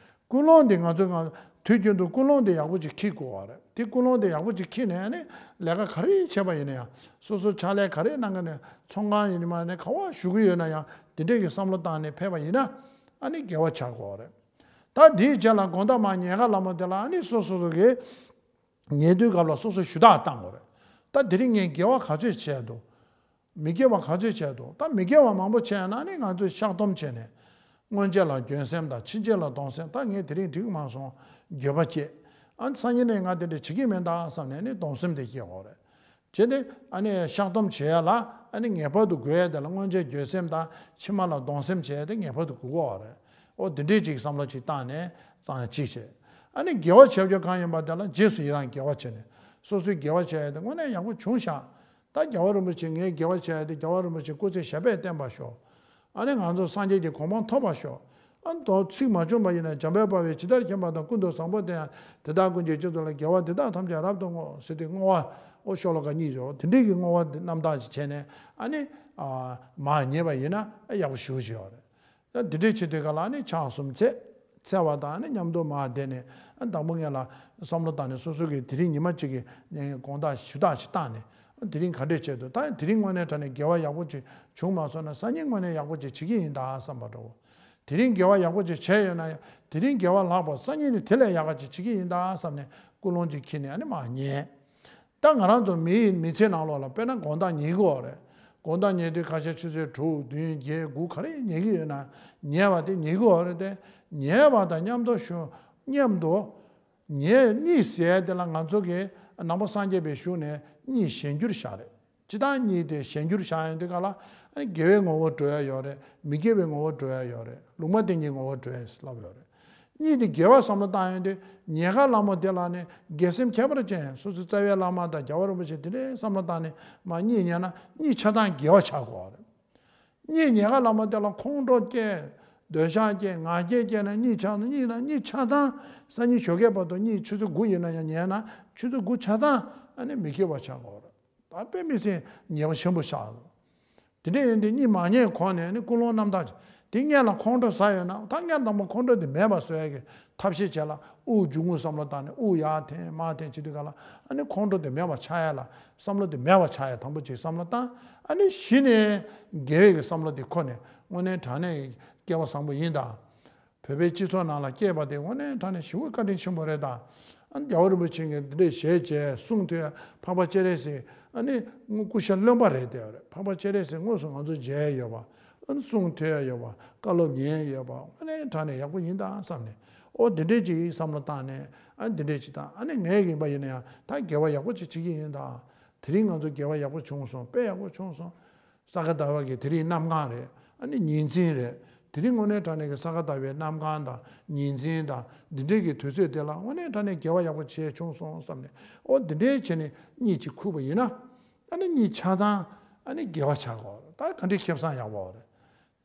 ཀུན་སློང་དེ་ང་ཚོས་ང་དུས་རྒྱུན་དུ་ཀུན་སློང་དེ་ཡག་པོ་ཅིག་འཁྱེར་དགོས་པ་རེད། དེ་ཀུན་སློང་དེ་ཡག་པོ་ཅིག་འཁྱེར་ནས་ནི། ལས་ཀ་ག་རེ་བྱས་པ་ཡིན་ན་ཡང་། སོ་སོ་ཕྱག་ལས་ག་རེ་གནང་གི་ནས། ཚོང་ཁང་ཡིན་མ་ནས་ག་བ་ཞུགས་ཀྱི་ཡོད་ན་ཡང་། དེ་འདྲས་ཀྱི་བསམ་བློ་བཏང་ནས་ཕེབས་པ་ཡིན་ན། ཨ་ནི་དགེ་བ་ཆགས་དགོས་པ་རེད། ད་དེའི་རྗེས་ལ་དགོང་དག་མར་ཉལ་ཁ་ལ་མོ་དེ་ལ་ཨ་ནི་སོ་སོ་སོ་གི་ཉལ་དུས་སྐབས་ལ་སོ་སོ་ཞུ་དག་བཏང་དགོས་རེད། ད་དེ་རིང་ངས་དགེ་བ་ག་ཚོད་བྱས་འདུག་མི་དགེ་བ་ག་ཚོད་བྱས་འདུག་ད་མི་དགེ་བ་མང་པོ་བྱས་ན་ནི་ང་ཚོས་བཤགས་སྡོམ་བྱས་ནས། སྔོན་ཆད་ལ་འགྱོད་སེམས་དང་ཕྱིན་ཆད་ལ་གདུང་སེམས། ད་ངས་དེ་རིང་འགྲིག་མ་སོང་། འགྱོད་པ་སྐྱེས། ཨ་སང་ཉིན་ནས་ང་དེ་འདྲ་བྱེད་ཀྱི་མིན་ད་བསམ་ནས་ནི་གདུང་སེམས་དེ་སྐྱེ་དགོས་རེད། བྱས་ཏེ་ཨ་ནི་བཤགས་སྡོམ་བྱེད་ཡ་ལ་ཨ་ནི་ངེས་པར་དུ་དགོས་ཡ་དེ་ལ། སྔོན་ཆད་འགྱོད་སེམས་དང་ཕྱི་མ་ལ་གདུང་སེམས་བྱེད་ཡ་དེ་ངེས་པར་དུ་དགོས་ཀྱི་ཡོད་རེད། ཨོ་དེ་འདྲས་ཅིག་བསམ་བློ་ཅིག་བཏང་ནས་ཙང་ཅིག་བྱེད། ཨ་ནི་དགེ་བ་བྱ་རྒྱུ་གང་ཡིན་པ་དེ་ལ་རྗེས་སུ་ཡི་རང་དགེ་བ་བྱས་ནས། སོ་སོའི་དགེ་བ་བྱས་ཡ་དེ་དངོས་གནས་ཡག་པོ་བྱུང་ཤག་ད་རྒྱལ་བ་རིན་པོ་ཆེ་ངས་དགེ་བ་བྱས་ཏེ་རྒྱལ་བ་རིན་པོ་ཆེ་སྐུ་ཚེ་ཞབས་པད་བརྟན་པར་ཤོག་ཨ་ནི་ང་ཚོ་སངས་རྒྱས་ཀྱི་གོ་འཕང་ཐོབ་པར་ཤོག་ཨ་ནི་དོ་ཚིག་མ་བྱུང་པ་ཡིན་ན། འཇམ་དཔལ་དཔའ་བོས་ཇི་ལྟར་མཁྱེན་པ་དང་། ཀུན་ཏུ་བཟང་པོ་དེ་ཡང་དེ་དག་ཀུན་གྱི་རྗེས་སུ་ལ། དགེ་བ་འདི་དག་ཐམས་ཅད་རབ་ཏུ་བསྔོ་ཟེར་ཏེ་བསྔོ་བ། ཨོ་ཤོ་ལོ་ཀ་གཉིས་ཡོད། དེ་འདྲའི་གི་བསྔོ་བ་འདི་རྣམ་དག་ཅིག་བྱས་ནས་ཨ་ནི་ཨ་མར་ཉལ་བ་ཡིན་ན་ཨ་ཡག་པོ་ཞེ་པོ་ཅིག་ཡོད་རེད། ད་འདི་འདྲས་བྱེད་དུས་སྐབས་ལ་ནི་ཕྱག་གསུམ་འཚལ། འཚལ་བ་དང་ནི་མཉམ་དུ་མར་བསྡད་ནས། ཨ་བདག་པོ་ངེད་ལ་བསམ་བློ་བཏང་ནས། སོ་སོ་གིས་དེ་རིང་ཉི་མ་གཅིག་གི་ནས་དགོང་དག་ཞུ་དག་ཞིག་བཏང་ནས། ཨ་དེ་རིང་ག་འདྲས་བྱས་འདུག་ད་དེ་རིང་དངོས་གནས་དྲང་གནས་དགེ་བ་ཡག་པོ་ཅིག་བྱུང་མ་སོང་ན། སང་ཉིན་དངོས་གནས་ཡག་པོ་ཅིག་བྱེད་ཀྱི་ཡིན་ད་བསམ་པ་འདྲ་བོ། དེ་རིང་དགེ་བ་ཡག་པོ་ཅིག་བྱས་ཡོད་ན་ཡང་། དེ་རིང་དགེ་བ་ལྷག་པ་སང་ཉིན་ནི་དེ་ལས་ཡག་ག་ཅིག་བྱེད་ཀྱི་ཡིན་ད་བསམ་ནས་ཀུན་སློང་ཅིག་འཁྱེར་ནས་ཨ་ནི་མར་ཉལ། ད་ང་རང་ཚོ་མིའི་མི་ཚེ་ནང་ལོགས་ལ་དཔེར་ན་དགོང་དག་ཉལ་གི་ཡོད་རེད། དགོང་དག་ཉལ་དུས་ཁ་ཤས་ཆུ་ཚོད་དྲུག་བདུན་བརྒྱད་དགུ་ག་རེ་ཉལ་གི་ཡོད་ན། ཉལ་བ་དེ་ཉལ་གི་ཡོད་རེད་དེ། ཉལ་བ་དང་མཉམ་དུ་ཞུ་མཉམ་དུ་ཉལ་གཉིད་ཟེར་དེ་ལ་ང་ཚོ་གི་ནང་པ་སངས་རྒྱས་པའི་གཞུང་ནས་གཉིད་གཞན་འགྱུར་བཞག་རེད། སྤྱིར་བཏང་གཉིད་དེ་གཞན་འགྱུར་བཞག་ཡོང་དུས་སྐབས་ལ། དགེ་བའི་ངོ་བོར་འགྲོ་ཡ་ཡོད་རེད། མི་དགེ་བའི་ངོ་བོར་འགྲོ་ཡ་ཡོད་རེད། ལུང་མ་བསྟན་གྱི་ངོ་བོར་འགྲོ་ཡ་ལབ་ཡོད་རེད། གཉིད་དེ་དགེ་བ་བསམ་བློ་བཏང་ཡོང་དུས། ཉལ་ཁ་ལ་མོ་དེ་ལ་ནི་དགེ་སེམས་ཁྱད་པར་ཅན། སོ་སོའི་རྩ་བའི་བླ་མ་དང་རྒྱལ་བ་རིན་པོ་ཆེ་དེ་འདྲའི་བསམ་བློ་བཏང་ནས་མར་གཉིད་ཉལ་ན་གཉིད་ཆ་ཚང་དགེ་བ་ཆགས་དགོས་པ་རེད། གཉིད་ཉལ་ཁ་ལ་མོ་དེ་ལ་ཁོང་ཁྲོ་སྐྱེ། འདོད་ཆགས་སྐྱེ། ང་རྒྱལ་སྐྱེ་ན་གཉིད་ཆགས། གཉིད་ན་གཉིད་ཆ་ཚང་། སང་ཉིན་ཞོགས་ཀས་བར་དུ་གཉིད་ཆུ་ཚོད་དགུ་ཡིན་ན་ཡང་ཉལ་ན་ཆུ་ཚོད་དགུ་ཆ་ཚང་ཨ་ནི་མི་དགེ་བ་ཆགས་དགོས་པ་རེད། ད་དཔེ་མི་སྲིད་ཉེས་པ་ཆེན་པོ་བཞག་འདུག་དེ་འདྲ་ཡིན་དུས་གཉིད་མ་ཉལ་གོང་ནས་ནི་ཀུན་སློང་རྣམ་དག་ཅིག་དེ་སྔོན་ལ་ཁོང་ཁྲོ་ཟ་ཡོད་ན། ད་སྔོན་དང་པོ་ཁོང་ཁྲོ་དེ་མེད་པ་བཟོ་ཡ་གི་ཐབས་ཤེས་བྱས་ལ། དབུགས་འབྱུང་རྔུབ་བསམ་བློ་བཏང་ནས། དབུགས་ཡར་འཐེན་མར་འཐེན་བྱེད་དུས་སྐབས་ལ། ཨ་ནི་ཁོང་ཁྲོ་དེ་མེད་པ་ཆགས་ཡ་ལ། བསམ་བློ་དེ་མེད་པ་ཆགས་ཡ་དང་པོ་ཅིག་བསམ་བློ་བཏང་། ཨ་ནི་གཞི་ནས་དགེ་བའི་གི་བསམ་བློ་དེ་ཁོ་ནས་དངོས་གནས་དྲང་གནས་སྐལ་བ་བཟང་པོ་ཡིན་ད། བོད་པའི་སྤྱི་ཚོགས་ནང་ལ་སྐྱེས་པ་དེ་དངོས་གནས་དྲང་གནས་ཞེ་པོ་བཀའ་དྲིན་ཆེན་པོ་རེད་ད། ཨ་ནི་རྒྱལ་བ་རིན་པོ་ཆེ་གིས་འདི་འདྲའི་ཞལ་མཇལ་གསུང་ཐོས། འཕགས་པ་སྤྱན་རས་གཟིགས་ཨ་ནི་སྐུ་ཤ་རློན་པ་རེད་བསྡད་པ་རེད། འཕགས་པ་སྤྱན་རས་གཟིགས་དངོས་སུ་ང་ཚོ་མཇལ་ཡོད་པ། ཨ་ནི་གསུང་ཐོས་ཡོད་པ། བཀའ་སློབ་ཉན་ཡོད་པ། དངོས་གནས་དྲང་གནས་ཡག་པོ་ཡིན་ད་བསམ་ནས། ཨོ་འདི་འདྲའི་ཅིག་བསམ་བློ་བཏང་ནས། ཨ་ནི་འདི་འདྲའི་ཅིག་བཏང་། ཨ་ནི་ངས་ཡིན་པ་ཡིན་ན་ཡང་ད་དགེ་བ་ཡག་པོ་ཅིག་བྱེད་ཀྱི་ཡིན་ད། དེ་རིང་ང་ཚོ་དགེ་བ་ཡག་པོ་བྱུང་སོང་། དཔེ་ཡག་པོ་བྱུང་སོང་། ས་ག་ཟླ་བ་གི་དེ་རིང་གནམ་གང་རེད། ཨ་ནི་ཉི་འཛིན་རེད། དེ་རིང་དངོས་གནས་དྲང་གནས་ཀྱི་ས་ག་ཟླ་བའི་གནམ་གང་དང་ཉི་འཛིན་དང་འདི་འདྲའི་གི་དུས་ཚོད་དེ་ལ་དངོས་གནས་དྲང་གནས་དགེ་བ་ཡག་པོ་བྱས་བྱུང་སོང་བསམ་ནས། ཨོ་འདི་འདྲའི་བྱས་ནས་གཉིད་ཅིག་ཁུག་པ་ཡིན་ན། ཨ་ནི་གཉིད་ཆ་ཚང་ཨ་ནི་དགེ་བ་ཆགས་ཀྱི་ཡོད་རེད། ད་ག་འདྲའི་ཁེ་བཟང་ཡག་པོ་རེད།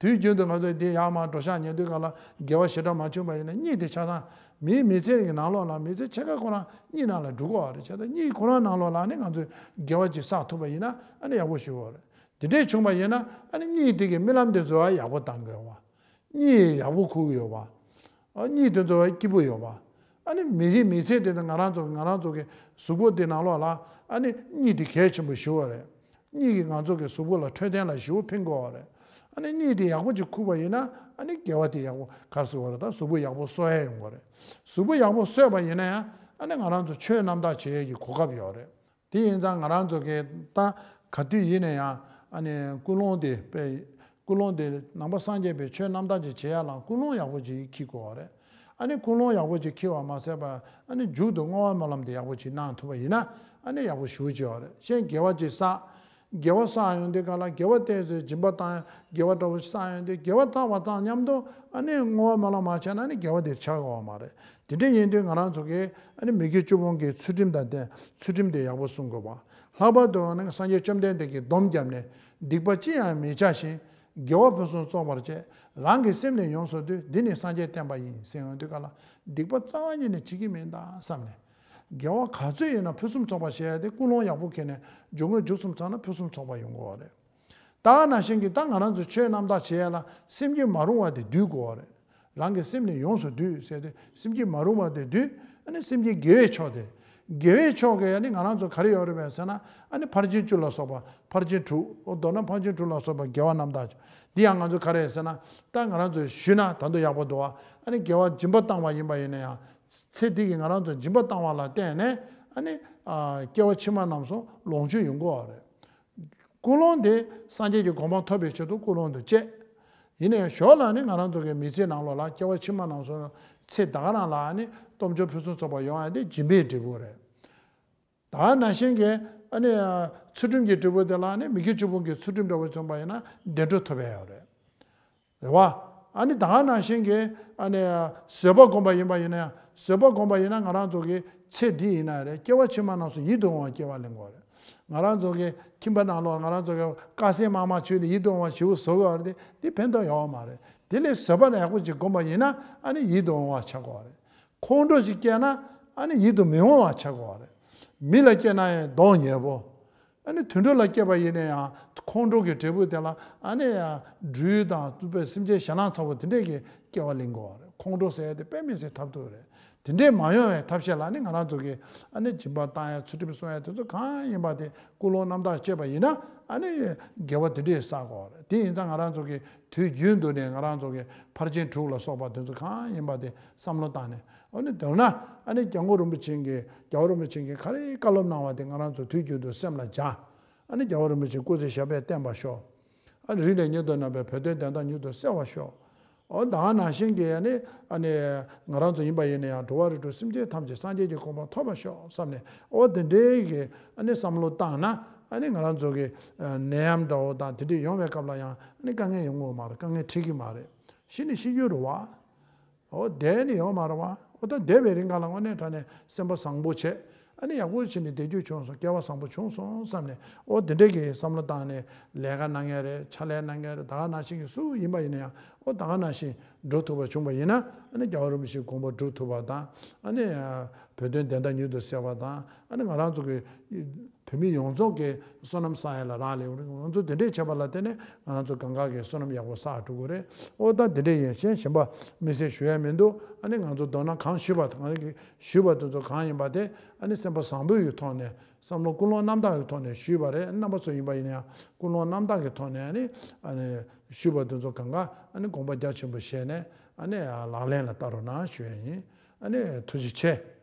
དུས་རྒྱུན་དུ་ང་ཚོས་འདི་ཡར་མར་འགྲོ་ཤག་ཉལ་དུས་སྐབས་ལ་དགེ་བ་ཞེ་དྲག་མ་བྱུང་པ་ཡིན་ན། གཉིད་དེ་ཆ་ཚང་མིའི་མི་ཚེ་གི་ནང་ལོགས་ལ་མི་ཚེ་ཕྱེད་ཀ་ཁོ་རང་གཉིད་ནང་ལ་འགྲོ་གི་ཡོད་རེད། བྱས་ཙང་གཉིད་ཁོ་རང་ནང་ལོགས་ལ་ནི་ང་ཚོས་དགེ་བ་ཅིག་བསགས་ཐུབ་པ་ཡིན་ན་ཨ་ནི་ཡག་པོ་ཞེ་པོ་རེད། དེ་འདྲས་བྱུང་བ་ཡིན་ན་ཨ་ནི་གཉིད་དེ་གི་རྨི་ལམ་དེ་ཚོ་ཡག་པོ་བཏང་དགོས་པ། གཉིད་ཡག་པོ་ཁུག་ཡོད་པ། ཨ་གཉིད་དེ་ཚོ་སྐྱིད་པོ་ཡོད་པ། ཨ་ནི་མི་རིགས་མི་ཚེ་དེ་ནི་ང་རང་ཚོ་ང་རང་ཚོ་གི་གཟུགས་པོ་དེ་ནང་ལོགས་ལ་ཨ་ནི་གཉིད་དེ་གལ་ཆེན་པོ་ཞེ་པོ་རེད། གཉིད་ཀྱིས་ང་ཚོ་གི་གཟུགས་པོ་ལ་འཕྲོད་བསྟེན་ལ་ཞེ་པོ་ཕན་གྱི་ཡོད་རེད། ཨ་ནི་གཉིད་དེ་ཡག་པོ་ཅིག་ཁུག་པ་ཡིན་ན་ཨ་ནི་དགེ་བ་དེ་ཡག་པོ་ག་རེ་ཟེར་དགོས་རེད། ད་གཟུགས་པོ་ཡག་པོ་གསོ་ཡ་ཡོང་གི་རེད། གཟུགས་པོ་ཡག་པོ་གསོས་པ་ཡིན་ན་ཡང་ཨ་ནི་ང་རང་ཚོ་ཆོས་རྣམ་དག་བྱེད་ཡས་ཀྱི་གོ་སྐབས་ཡོད་རེད། དེ་ཡིན་ཙང་ང་རང་ཚོ་གི་ད་ག་དུས་ཡིན་ན་ཡང་ཨ་ནི་ཀུན་སློང་དེ་དཔེ་ཀུན་སློང་དེ་ནང་པ་སངས་རྒྱས་པའི་ཆོས་རྣམ་དག་ཅིག་བྱེད་ཡ་ལ་ཀུན་སློང་ཡག་པོ་ཅིག་འཁྱེར་དགོས་པ་རེད། ཨ་ནི་ཀུན་སློང་ཡག་པོ་ཅིག་འཁྱེར་བ་མ་ཟད་པ་ཨ་ནི་མཇུག་ཏུ་བསྔོ་བ་སྨོན་ལམ་དེ་ཡག་པོ་ཅིག་གནང་ཐུབ་པ་ཡིན་ན་ཨ་ནི་ཡག་པོ་ཞེ་པོ་ཅིག་ཡོད་རེད། གཞན་དགེ་བ་ཅིག་བསགས། དགེ་བ་བསགས་ཡོང་དུས་ག་ལ་དགེ་བ་དེ་ཚོའི་སྦྱིན་པ་བཏང་ཡ་དགེ་བ་འདྲ་བོ་ཞིག་བསགས་ཡོང་དུས་དགེ་བ་བསགས་པ་དང་མཉམ་དུ་ཨ་ནི་བསྔོ་བ་སྨོན་ལམ་མ་བྱས་ན་ཨ་ནི་དགེ་བ་དེ་ཆགས་ཀྱི་ཡོད་མ་རེད། དེ་འདྲ་ཡིན་དུས་ང་རང་ཚོ་གིས་ཨ་ནི་མི་དགེ་བཅུ་སྤོང་གི་ཚུལ་ཁྲིམས་དང་ལྡན་ཚུལ་ཁྲིམས་དེ་ཡག་པོ་སྲུང་དགོས་པ། ལྷག་པར་དུ་ཨ་ནི་སངས་རྒྱས་བཅོམ་ལྡན་འདས་ཀྱིས་སྡོམ་བརྒྱབ་ནས་སྡིག་པ་ཅི་ཡང་མི་བྱ་ཞིང་དགེ་བ་ཕུན་སུམ་ཚོགས་པར་སྤྱད། རང་གི་སེམས་ནི་ཡོངས་སུ་འདུལ། འདི་ནི་སངས་རྒྱས་བསྟན་པ་ཡིན་ཟེར་ཡོང་དུས་ག་ལ་སྡིག་པ་རྩ་བ་ཉིད་ནས་བྱེད་ཀྱི་མིན་ད་བསམ་ནས། དགེ་བ་ག་ཚོད་ཡིན་ན་ཕུན་སུམ་ཚོགས་པ་བྱས་ཏེ་ཀུན་སློང་ཡག་པོ་འཁྱེར་ནས་སྦྱོར་དངོས་མཇུག་གསུམ་ཚང་ན་ཕུན་སུམ་ཚོགས་པ་ཡོང་གི་ཡོད་རེད། ད་ག་ནང་བཞིན་གྱི་ད་ང་རང་ཚོ་ཆོས་རྣམ་དག་བྱེད་ཡ་ལ་སེམས་ཀྱིས་མ་རུང་བ་དེ་འདུལ་དགོས་པ་རེད། རང་གི་སེམས་ནི་ཡོངས་སུ་འདུལ་ཟེར་ཏེ་སེམས་ཀྱིས་མ་རུང་བ་དེ་འདུལ། ཨ་ནི་སེམས་ཀྱི་དགེ་བའི་ཕྱོགས་དེ། དགེ་བའི་ཕྱོགས་ཀྱི་ཨ་ནི་ང་རང་ཚོ་ག་རེ་ཡོད་རེད་པས་ཟེར་ན་ཨ་ནི་ཕར་ཕྱིན་བཅུ་ལ་སོགས་པ་ཕར་ཕྱིན་དྲུག་འོ་མདོར་ན་ཕར་ཕྱིན་དྲུག་ལ་སོགས་པ་དགེ་བ་རྣམ་དག་འདི་ཡང་ང་ཚོ་ག་རེ་ཟེར་ན་ད་ང་རང་ཚོས་ཞུས་ན་ད་དུང་ཡག་པོ་འདུག་བ། ཨ་ནི་དགེ་བ་སྦྱིན་པ་བཏང་བ་ཡིན་པ་ཡིན་ན་ཡང་ཚེ་འདི་གི་ང་རང་ཚོ་སྦྱིན་པ་བཏང་བ་ལ་བརྟེན་ནས་ཨ་ནི་སྐྱེ་བ་ཕྱི་མ་རྣམས་སུ་ལོངས་སྤྱོད་ཡོང་གི་ཡོད་རེད། ཀུན་སློང་དེ་སངས་རྒྱས་ཀྱི་གོ་འཕང་ཐོབ་པའི་ཆེད་དུ་ཀུན་སློང་དུ་བྱེད། ཡིན་ནའི་ཞོར་ལ་ནི་ང་རང་ཚོ་གི་མི་ཚེ་ནང་ལོགས་ལ་སྐྱེ་བ་ཕྱི་མ་རྣམས་སུ་ཚེ་ད་ག་རང་ལ་ནི་སྟོབས་འབྱོར་ཕུན་སུམ་ཚོགས་པ་ཡོང་ཡ་དེ་སྦྱིན་པའི་འབྲས་བུ་རེད། ད་ནང་བཞིན་གྱི་ཨ་ནི་ཚུལ་ཁྲིམས་ཀྱི་འབྲས་བུ་དེ་ལ་ནི་མི་དགེ་བཅུ་སྤོང་གི་ཚུལ་ཁྲིམས་འདྲ་བོ་བྱུང་བ་ཡིན་ན་བདེ་འགྲོ་ཐོབ་ཡ་ཡོད་རེད། རེད་བ། ཨ་ནི་ད་ག་ནང་བཞིན་གྱི་ཨ་ནི་བཟོད་པ་སྒོམ་པ་ཡིན་པ་ཡིན་ན་ཡང་བཟོད་པ་སྒོམ་པ་ཡིན་ན་ང་རང་ཚོ་གི་ཚེ་འདི་ཡིན་ན་རེད་སྐྱེ་བ་ཕྱི་མ་རྣམས་སུ་ཡིད་དུ་འོང་བ་སྐྱེ་བ་ལེན་དགོས་རེད། ང་རང་ཚོ་གི་ཁྱིམ་པ་ནང་ལོགས་ང་རང་ཚོ་གི་དཀར་ཟས་དམར་དམར་མཆོད་ནས་ཡིད་དུ་འོང་བ་ཞེ་པོ་བཟོ་གི་ཡོད་རེད་དེ་དེ་ཕན་ཐོགས་ཡོད་མ་རེད། དེ་ལས་བཟོད་པ་ཡག་པོ་ཅིག་སྒོམ་པ་ཡིན་ན་ཨ་ནི་ཡིད་དུ་འོང་བ་ཆགས་ཀྱི་ཡོད་རེད། ཁོང་ཁྲོ་ཞིག་སྐྱེས་ན་ཨ་ནི་ཡིད་དུ་མི་འོང་བ་ཆགས་ཀྱི་ཡོད་རེད། མི་ལ་སྐྱེས་ན་ཡང་གདོང་ཉེས་པོ། ཨ་ནི་དུད་འགྲོ་ལ་སྐྱེས་པ་ཡིན་ན་ཡང་ཁོང་ཁྲོ་གི་འབྲས་བུ་དེ་ལ་ཨ་ནི་ཡང་སྦྲུལ་དང་སྤུ་པའི་སེམས་ཅན་ཞེད་སྣང་ཚ་བོ་དེ་འདྲས་ཀྱི་སྐྱེ་བ་ལེན་དགོས་པ་རེད། ཁོང་ཁྲོ་ཟེར་ཡ་དེ་དཔེ་མི་སྲིད་ཐབས་སྡུག་རེད། དེ་འདྲས་མ་ཡོང་བའི་ཐབས་ཤེས་ལ་ནི་ང་རང་ཚོ་གིས་ཨ་ནི་སྦྱིན་པ་བཏང་ཡ་ཚུལ་ཁྲིམས་སྲུང་ཡ་དེ་ཚོ་གང་ཡིན་པ་དེ་ཀུན་སློང་རྣམ་དག་སྤྱད་པ་ཡིན་ན་ཨ་ནི་དགེ་བ་དེ་འདྲས་བསགས་དགོས་པ་རེད། དེ་ཡིན་ཙང་ང་རང་ཚོ་གིས་དུས་རྒྱུན་དུ་ནས་ང་རང་ཚོ་གིས་ཕར་ཕྱིན་དྲུག་ལ་སོགས་པ་དེ་ཚོ་གང་ཡིན་པ་དེ་བསམ་བློ་བཏང་ནས། འོ་ནི་མདོར་ན་ཨ་ནི་སྐྱབས་མགོན་རིན་པོ་ཆེ་གིས་རྒྱལ་བ་རིན་པོ་ཆེ་གིས་ག་རེ་བཀའ་སློབ་གནང་བ་དེ་ང་རང་ཚོ་དུས་རྒྱུན་དུ་སེམས་ལ་འཇགས། ཨ་ནི་རྒྱལ་བ་རིན་པོ་ཆེ་སྐུ་ཚེ་ཞབས་པད་བརྟན་པར་ཤོག་ཨ་ནི་རིང་ནས་སྙིང་དུ་བརྣག་པའི་བོད་དོན་བདེན་མཐའ་མྱུར་དུ་གསལ་བར་ཤོག་འོ་ད་ག་ནང་བཞིན་གྱི་ཨ་ནི་ཨ་ནི་ང་རང་ཚོ་ཡིན་པ་ཡིན་ན་ཡང་འགྲོ་བ་རིགས་དྲུག་སེམས་ཅན་ཐམས་ཅད་སངས་རྒྱས་ཀྱི་གོ་འཕང་ཐོབ་པར་ཤོག་བསམ་ནས་འོ་དེ་འདྲའི་གི་ཨ་ནི་བསམ་བློ་བཏང་ན་ཨ་ནི་ང་རང་ཚོ་གི་ནད་ཡམས་འདྲ་བོ་དང་དེ་འདྲའི་ཡོང་བའི་སྐབས་ལ་ཡང་ཨ་ནི་དཀའ་ངལ་ཡོང་གི་ཡོད་མ་རེད། དཀའ་ངལ་འཕྲད་ཀྱི་མ་རེད། ཤི་ནི་ཤི་རྒྱུ་རེད་བ། འོ་བསྡད་ནི་ཡོད་མ་རེད་བ། འོ་ད་བསྡད་པའི་རིང་ག་ལ་དངོས་གནས་དྲང་གནས་སེམས་པ་བཟང་པོ་བྱས། ཨ་ནི་ཡག་པོ་བྱས་ནས་བསྡད་རྒྱུ་བྱུང་སོང་སྐལ་བ་བཟང་པོ་བྱུང་སོང་བསམ་ནས་འོ་དེ་འདྲས་ཀྱི་བསམ་བློ་བཏང་ནས་ལས་ཀ་གནང་མཁན་རེད་ཕྱག་ལས་གནང་མཁན་རེད་ད་ག་ནང་བཞིན་གྱི་སུ་ཡིན་པ་ཡིན་ན་ཡང་འོ་ད་ག་ནང་བཞིན་འགྲོ་ཐུབ་པ་བྱུང་བ་ཡིན་ན་ཨ་ནི་རྒྱལ་བ་རིན་པོ་ཆེའི་དགོངས་པ་སྒྲུབ་ཐུབ་པ་དང་ཨ་ནི་བོད་དོན་བདེན་མཐའ་མྱུར་དུ་གསལ་བ་དང་ཨ་ནི་ང་རང་ཚོ་གི་བོད་མི་ཡོངས་རྫོགས་ཀྱི་བསོད་ནམས་བསགས་ཡ་ལ་རག་ལས་ང་ཚོ་དེ་འདྲས་བྱས་པ་ལ་བརྟེན་ནས་ང་རང་ཚོ་གང་ག་གི་བསོད་ནམས་ཡག་པོ་བསགས་འགྲོ་གི་རེད། ཨོ་ད་དེ་འདྲས་ཡིན་གཞན་གཞན་པ་དམིགས་བསལ་ཞུ་ཡ་མི་འདུག་ཨ་ནི་ང་ཚོ་མདོར་ན་གང་ཞུས་པ་ང་རང་གིས་ཞུས་པ་དེ་ཚོ་གང་ཡིན་པ་དེ་ཨ་ནི་སེམས་པ་བཟང་པོའི་གི་ཐོག་ནས་བསམ་བློ་ཀུན་སློང་རྣམ་དག་གི་ཐོག་ནས་ཞུས་པ་རེད། རྣམ་པ་ཚོ་ཡིན་པ་ཡིན་ན་ཡང་ཀུན་སློང་རྣམ་དག་གི་ཐོག་ནས་ཨ་ནི་ཨ་ནི་ཞུས་པ་དེ་ཚོ་གང་ག་ཨ་ནི་དགོངས་པ་རྒྱ་ཆེན་པོ་བཞེས་ནས་ཨ་ནི་ལག་ལེན་ལ་བསྟར་རོགས་གནང་ཞུ་ཡ་ཡིན། ཨ་ནི་ཐུགས་རྗེ་ཆེ།